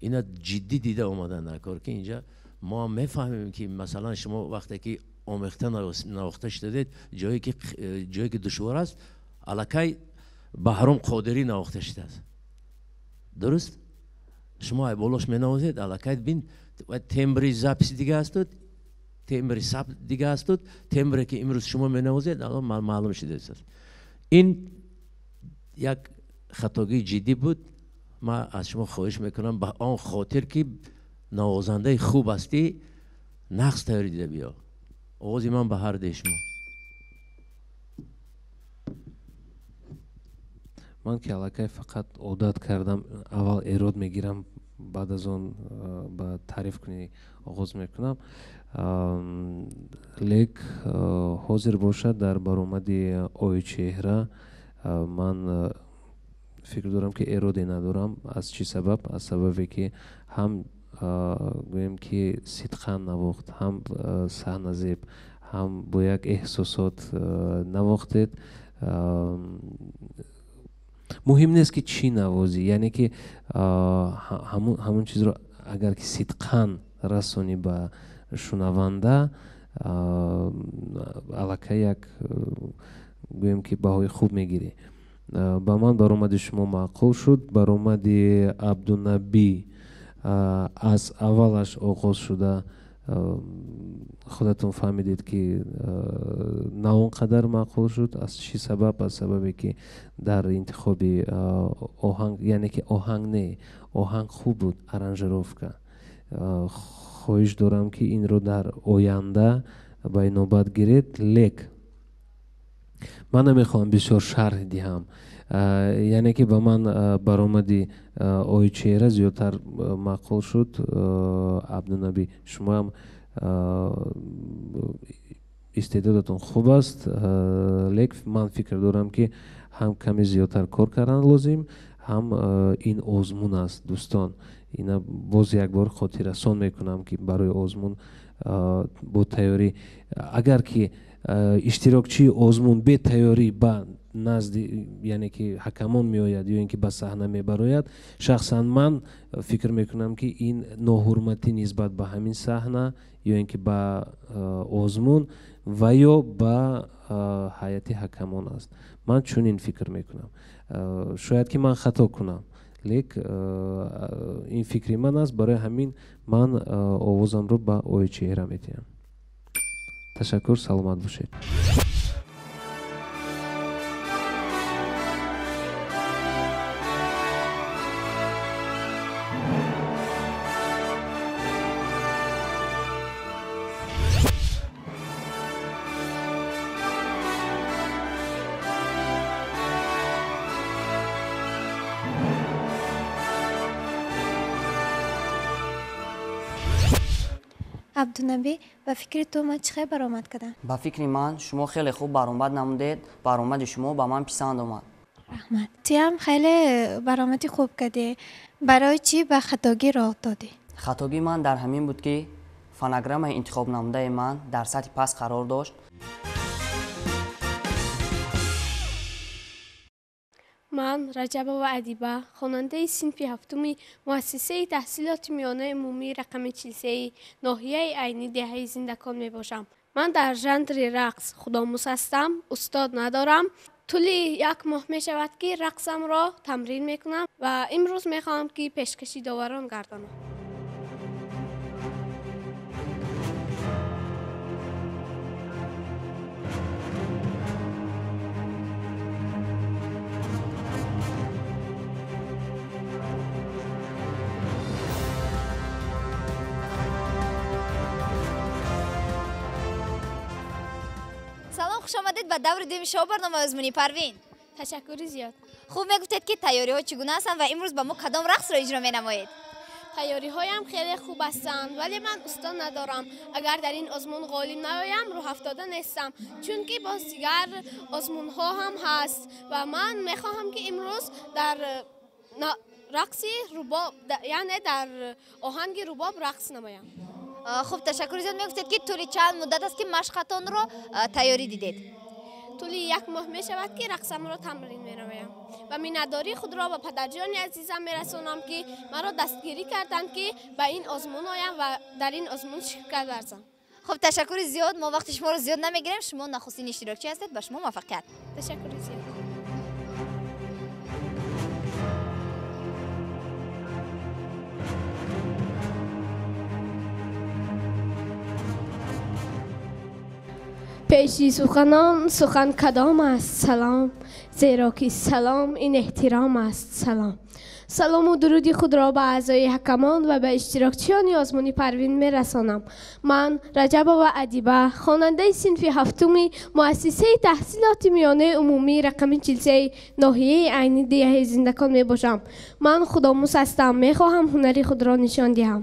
Speaker 4: ина ҷиддӣ дида омадан дар кор, ки инҷа мо ҳам мефаҳмем, ки масалан шумо вақте ки омехта навохта шудед, ҷое ки душвор аст, аллакай Баҳром Қодирӣ навохта шудааст. Дуруст, шумо ай болош менавозед, аллакай бин, тембри запись дига астуд, тембри сабт дига астуд, тембре ки имрӯз шумо менавозед, алло маълум шудааст. Ин як хатогии ҷиддӣ буд. Ман аз шумо хоҳиш мекунам, ба он хотир ки навозандаи хуб ҳастӣ, нақс тайёрӣ дида биё. Овози ман ба ҳар дуи шумо.
Speaker 8: Ман ки аллакай фақат одат кардам, аввал эрод мегирам, баъд аз он ба таърифкунӣ оғоз мекунам. Лек ҳозир бошад дар баромади Ойчеҳра ман фикр дорам ки эроде надорам. Аз чӣ сабаб? Аз сабабе ки ҳам гӯем ки сидқан навохт, ҳам саҳназеб, ҳам бо як эҳсосот навохтед. Муҳим нест ки чӣ навозӣ, яъне ки ҳамун чизро агар ки сидқан расонӣ ба шунаванда, аллакай як гӯем ки баҳои хуб мегирӣ. Ба ман баромади шумо маъқул шуд. Баромади Абдунабӣ аз аввалаш оғоз шуда худатон фаҳмидед ки на он қадар маъқул шуд. Аз чӣ сабаб? Аз сабабе ки дар интихоби оҳанг, яъне ки оҳанг не, оҳанг хуб буд, аранжировка. Хоҳиш дорам ки инро дар оянда ба инобат гиред. Лек ман намехоҳам бисёр шарҳ диҳам, яъне ки ба ман баромади Ойчеҳра зиёдтар маъқул шуд. Абдунабӣ, шумоам истеъдодатон хуб аст, лек ман фикр дорам ки ҳам каме зиёдтар кор кардан лозим, ҳам ин озмун аст дӯстон. Ина боз як бор хотиррасон мекунам ки барои озмун бо тайёрӣ, агар ки иштирокчии озмун бе тайёрӣ ба назди, яъне ки ҳакамон меояд ё ин ки ба саҳна мебарояд, шахсан ман фикр мекунам ки ин ноҳурматӣ нисбат ба ҳамин саҳна ё ин ки ба озмун ва ё ба ҳайати ҳакамон аст. Ман чунин фикр мекунам. Шояд ки ман хато кунам, лек ин фикри ман аст. Барои ҳамин ман овозамро ба Ойчеҳра медиҳам. Ташаккур, саломат бошед.
Speaker 9: Абдунабӣ, ба фикри ту ман чӣ хел баромад кардам?
Speaker 10: Ба фикри ман шумо хеле хуб баромад намудед. Баромади шумо ба ман писанд омад.
Speaker 9: Раҳмат. Туям хеле баромади хуб кардӣ. Барои чӣ ба хатогӣ роҳ додӣ?
Speaker 10: Хатогии ман дар ҳамин буд ки фонограммаи интихобнамудаи ман дар сатҳи паст қарор дошт.
Speaker 11: Ман Раҷабова Адиба, хонандаи синфи ҳафтуми муассисаи таҳсилоти миёнаи умумии рақами 43 ноҳияи Айнӣ деҳаи Зиндакон мебошам. Ман дар жанри рақс худомӯз ҳастам, устод надорам. Тӯли як моҳ мешавад ки рақсамро тамрин мекунам ва имрӯз мехоҳам ки пешкаши доварон гардонам.
Speaker 1: Салом, хуш омадед ба даври дуюми шоу барномаи озмунии Парвин.
Speaker 11: Ташаккури зиёд.
Speaker 1: Хуб, мегуфтед ки тайёриҳо чӣ гуна ҳастанд ва имрӯз ба мо кадом рақсро иҷро менамоед?
Speaker 11: Тайёриҳоям хеле хуб ҳастанд, вале ман устод надорам. Агар дар ин озмун ғолиб наоям, рӯҳафтода нестам, чунки боз дигар озмунҳо ҳам ҳаст ва ман мехоҳам ки имрӯз дар рақси рубоб, яъне дар оҳанги рубоб рақс намоям.
Speaker 1: Хуб, ташаккури зиёд. Мегуфтед ки тӯли чанд муддат аст ки машқатонро тайёрӣ дидед?
Speaker 11: Тӯли як моҳ мешавад ки рақсамро тамрин менамоям ва миннатдории худро ба падарҷони азизам мерасонам ки маро дастгирӣ карданд ки ба ин озмун оям ва дар ин озмун ширкат варзам.
Speaker 1: Хуб, ташаккури зиёд. Мо вақти шуморо зиёд намегирем. Шумо нахустин иштирокчӣ ҳастед. Ба шумо муваффақият.
Speaker 11: Ташаккури зиёд. Пеши суханон сухан кадом аст салом, зеро ки салом ин эҳтиром аст салом. Салому дуруди худро ба аъзои ҳакамон ва ба иштирокчиёни озмуни Парвин мерасонам. Ман Раҷабова Адиба, хонандаи синфи ҳафтуми муассисаи таҳсилоти миёнаи умумии рақами 43 ноҳияи Айни деҳаи Зиндакон мебошам. Ман худомӯз ҳастам, мехоҳам ҳунари худро нишон диҳам.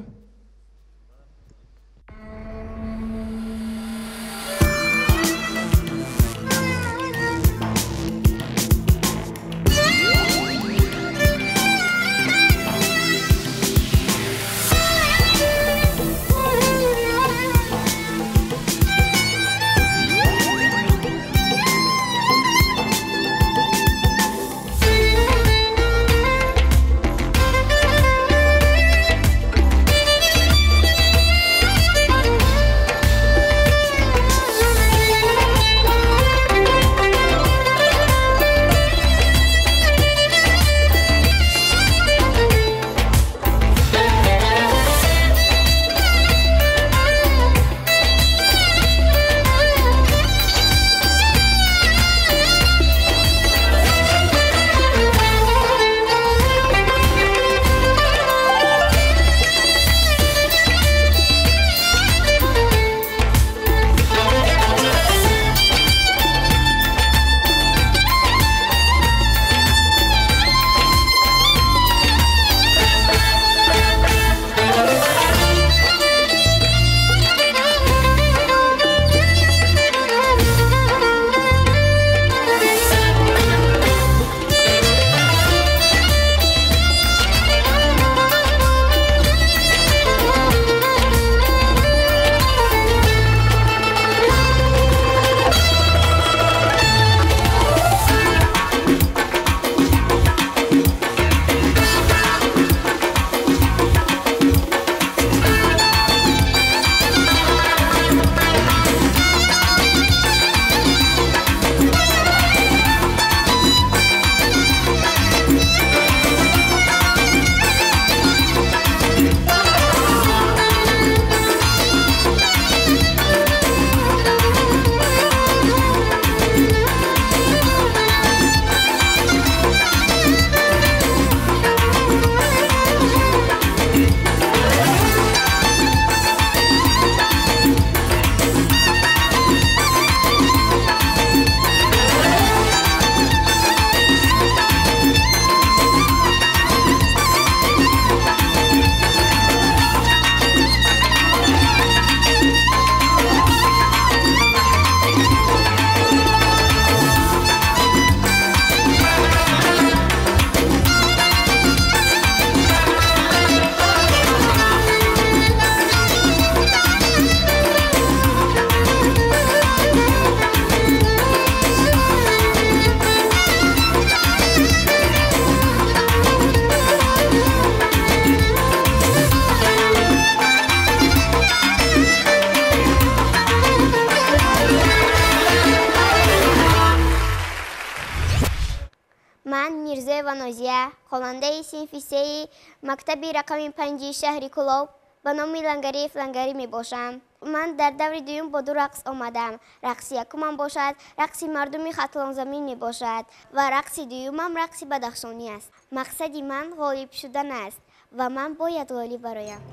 Speaker 12: Хонандаи синфи сеи мактаби рақами 5 шаҳри Кӯлоб ба номи Лангариев Лангарӣ мебошам. Ман дар даври дуюм бо ду рақс омадам. Рақси якумам бошад рақси мардуми Хатлонзамин мебошад ва рақси дуюмам рақси бадахшонӣ аст. Мақсади ман ғолиб шудан аст ва ман бояд ғолиб бароям.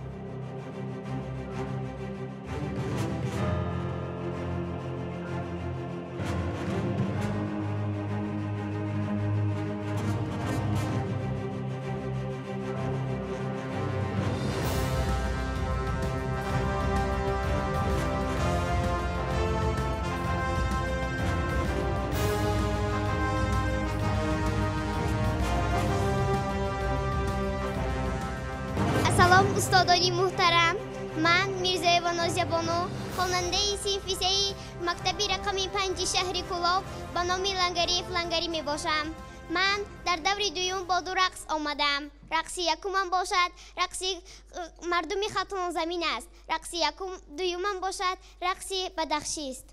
Speaker 12: Салом устодони муҳтарам, ман Мирзоева Нозиябону, хонандаи синфи сеи мактаби рақами 5 шаҳри Кӯлоб ба номи Лангариев Лангарӣ мебошам. Ман дар даври дуюм бо ду рақс омадам. Рақси якумам бошад рақси мардуми Хатлонзамин аст. Рақси дуюмам бошад рақси бадахшист.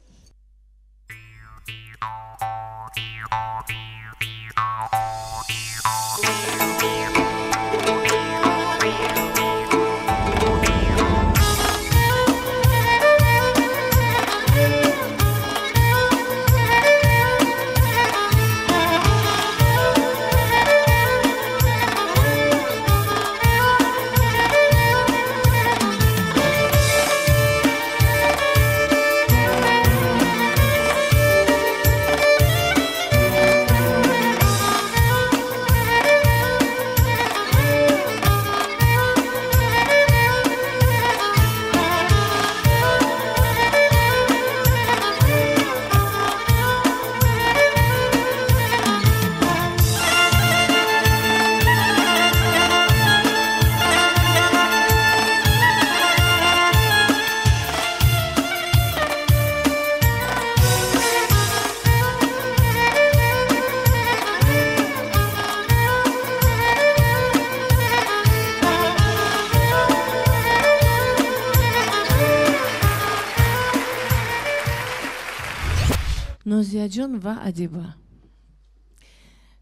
Speaker 7: Нозияҷон ва Адиба,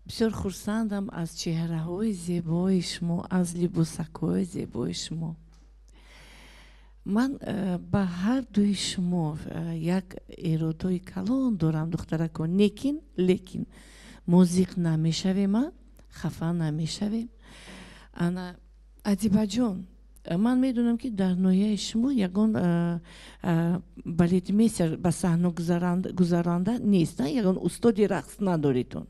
Speaker 7: бисёр хурсандам аз чеҳраҳои зебои шумо, аз либосакҳои зебои шумо. Ман ба ҳар дуи шумо як эродҳои калон дорам, духтаракон. Лекин мо зиқ намешавем, хафа намешавем. Ана Адибаҷон, ман медонам, ки дар ноҳияи шумо ягон балетмейстер ба саҳна гузаранда нест, ягон устоди рақс надоритон.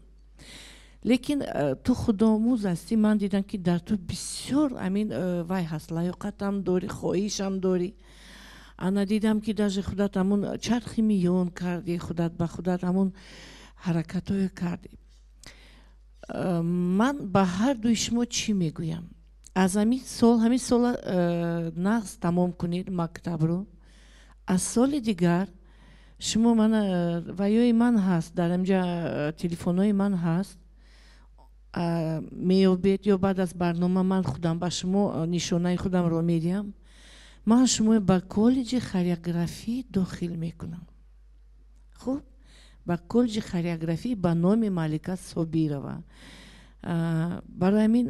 Speaker 7: Лекин ту худомӯз ҳастӣ. Ман дидам, ки дар ту бисёр амин вай ҳаст, лаёқатам дорӣ, хоҳишам дорӣ. Ана дидам, ки даже худат ҳамун чархи миён кардӣ, худат ба худат ҳамун ҳаракатҳое кардӣ. Ман ба ҳар дуи шумо чӣ мегӯям? Аз ҳамин сол, ҳамин сола нағз тамом кунед мактабро. Аз соли дигар шумо мана ваёи ман ҳаст, дар инҷа телефонҳои ман ҳаст, меёбед ё баъд аз барнома ман худам ба шумо нишонаи худамро медиҳам. Ман шуморо ба коллеҷи хореографӣ дохил мекунам. Хуб, ба коллеҷи хореографӣ ба номи Малика Собирова. Барои ҳамин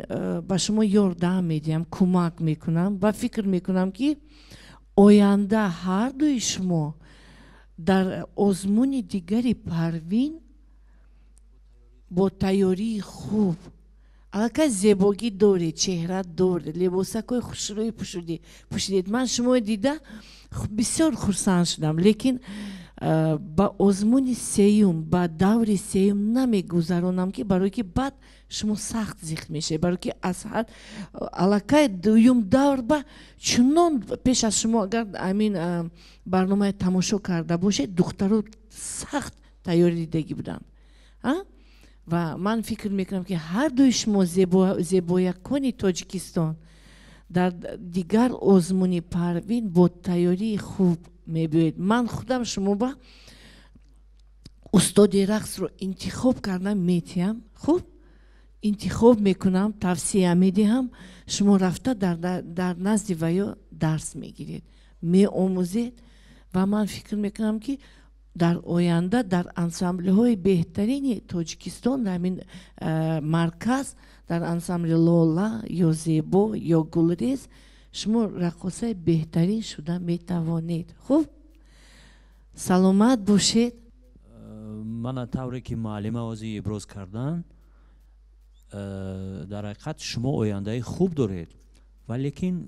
Speaker 7: ба шумо ёрдам медиҳам, кӯмак мекунам ва фикр мекунам, ки оянда ҳар дуи шумо дар озмуни дигари Парвин бо тайёрии хуб, аллакай зебогӣ доред, чеҳра доред, либосакҳои хушрӯй пӯшидед. Ман шуморо дида бисёр хурсанд шудам, лекин ба озмуни сеюм, ба даври сеюм намегузаронам, ки барое ки баъд шумо сахт зиқ мешавед, барое ки аз ҳад аллакай дуюм давр ба чунон пеш аз шумо, агар ҳамин барномаи тамошо карда бошед, духтаро сахт тайёрӣ дидагӣ буданд. Ва ман фикр мекунам, ки ҳар дуи шумо зебоякони Тоҷикистон дар дигар озмуни Парвин бо тайёрии хуб мебиёед. Ман худам шумо ба устоди рақсро интихоб карда метиҳам. Хуб, интихоб мекунам, тавсия медиҳам. Шумо рафта дар назди ваё дарс мегиред, меомӯзед ва ман фикр мекунам, ки дар оянда дар ансамблҳои беҳтарини Тоҷикистон, дар ҳамин марказ, дар ансамбли Лола ё Зебо ё Гулрез шумо раққосаи беҳтарин шуда метавонед. Хуб, саломат бошед.
Speaker 6: Мана тавре ки муаллима ҳозир иброз карданд, дар ҳақиқат шумо ояндаи хуб доред, валекин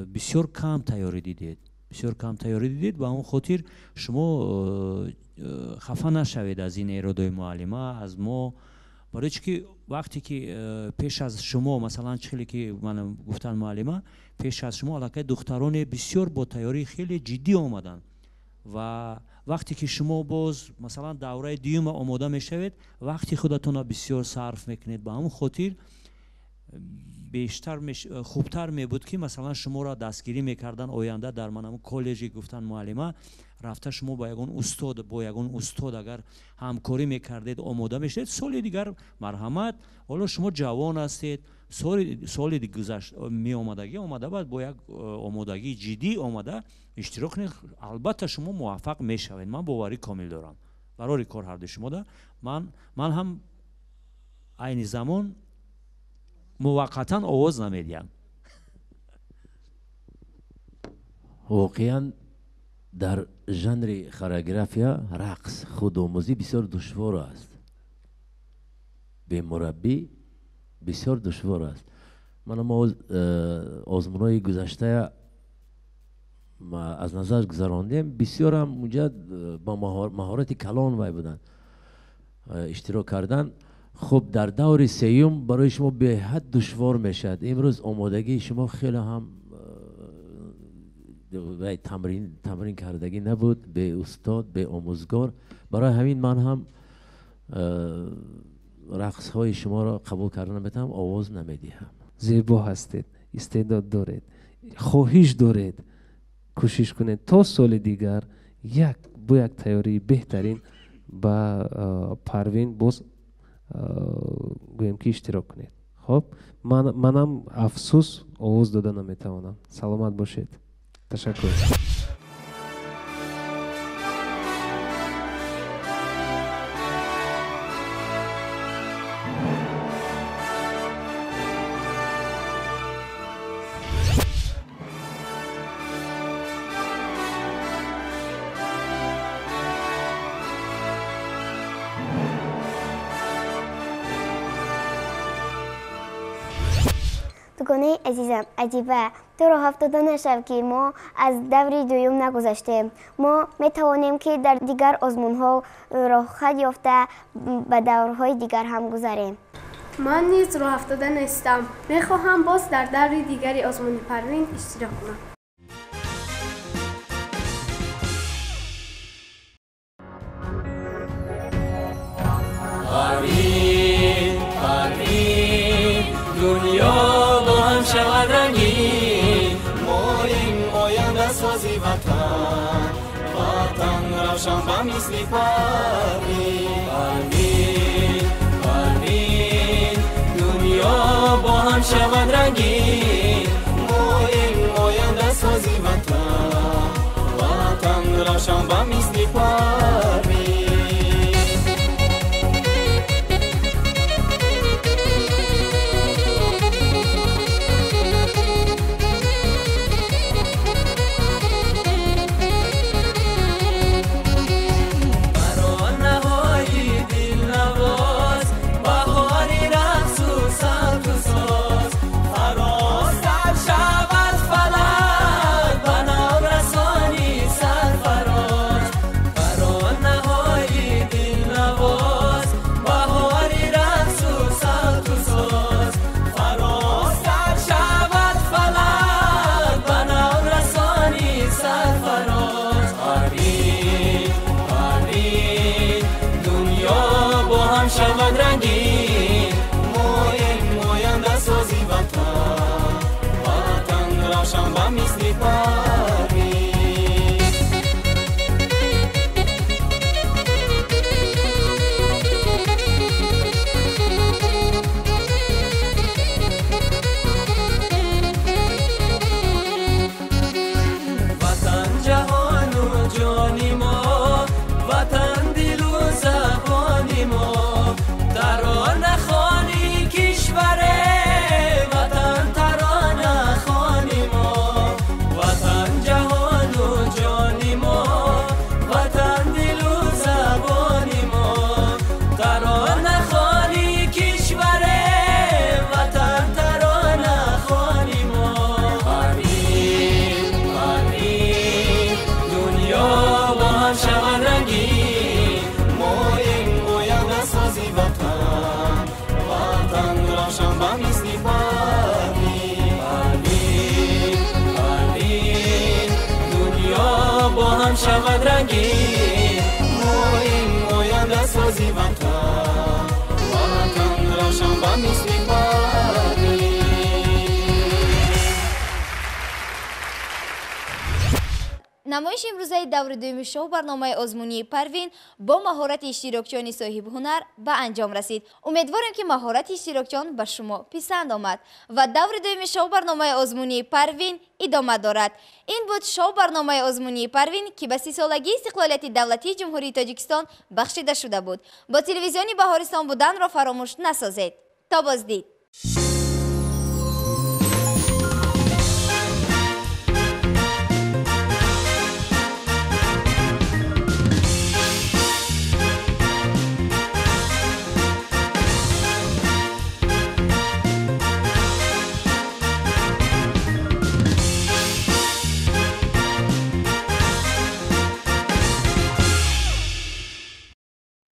Speaker 6: бисёр кам тайёрӣ дидед, бисёр кам тайёрӣ дидед. Ба он хотир шумо хафа нашавед аз ин эродои муаллима, аз мо, барои чӣ ки вақте ки пеш аз шумо, масалан, чӣ хеле ки ман гуфтан муаллима, пеш аз шумо аллакай духтароне бисёр бо тайёрии хеле ҷиддӣ омаданд ва вақте ки шумо боз, масалан, давраи дуюма омода мешавед, вақти худатонро бисёр сарф мекунед. Ба ҳамон хотир бештар хубтар мебуд, ки масалан шуморо дастгирӣ мекардан оянда дар манам коллеҷи гуфтан муаллима рафта шумо ба ягон устод, бо ягон устод агар ҳамкорӣ мекардед, омода мешудед. Соли дигар марҳамат, ҳоло шумо ҷавон ҳастед, соли гузашт меомадагӣ омада баъд бо як омодагии ҷиддӣ омада иштирок кунед, албатта шумо муваффақ мешавед. Ман боварӣ комил дорам барори кор ҳарду шумода. Ман ҳам айни замон муваққатан овоз намедиҳам.
Speaker 4: Воқеан дар жанри хореография рақс худомӯзӣ бисёр душвор аст. Бемураббӣ бисёр душвор аст. Мана мо озмунҳои гузаштая аз назар гузарондем, бисёрам унҷа бо маҳорати калон вай буданд, иштирок кардан. Хуб, дар даври сеюм барои шумо беҳад душвор мешавад. Имрӯз омодагии шумо хеле ҳам тамрин кардагӣ набуд, бе устод, бе омӯзгор. Барои ҳамин ман ҳам рақсҳои шуморо қабул карда наметавонам, овоз намедиҳам.
Speaker 8: Зебо ҳастед, истеъдод доред, хоҳиш доред, кӯшиш кунед то соли дигар як бо як тайёрии беҳтарин ба Парвин боз гӯем ки иштирок кунед. Хоб, манам афсӯс овоз дода наметавонам. Саломат бошед. Ташаккур.
Speaker 12: Дугонаи азизам Адиба, ту роҳ афтода нашав, ки мо аз даври дуюм нагузаштем. Мо метавонем, ки дар дигар озмунҳо роҳхат ёфта ба даврҳои дигар ҳам гузарем.
Speaker 11: Ман низ роҳ афтода нестам. Мехоҳам боз дар даври дигари озмуни Парвин иштирок кунам.
Speaker 5: Парвин, Парвин, дунё бо ҳам шавад рангин, моим ояндасози ватан, ватан равшан ба мисли Парвин. Парвин, Парвин, дунё бо ҳам шавад рангин, моим ояндасози ватан, ватан равшан ба мисли Парвин. شود رنگین، моим ояндасози ватан, ватан равшан ба мисли Парвин.
Speaker 1: Намоиши имрӯзаи даври дуюми шоу барномаи озмунии Парвин бо маҳорати иштирокчиёни соҳибҳунар ба анҷом расид. Умедворем, ки маҳорати иштирокчиён ба шумо писанд омад ва даври дуюми шоу барномаи озмунии Парвин идома дорад. Ин буд шоу барномаи озмунии Парвин, ки ба 30-солагии истиқлолияти давлатии Ҷумҳурии Тоҷикистон бахшида шуда буд. Бо телевизиони Баҳористон буданро фаромӯш насозед. То боздид.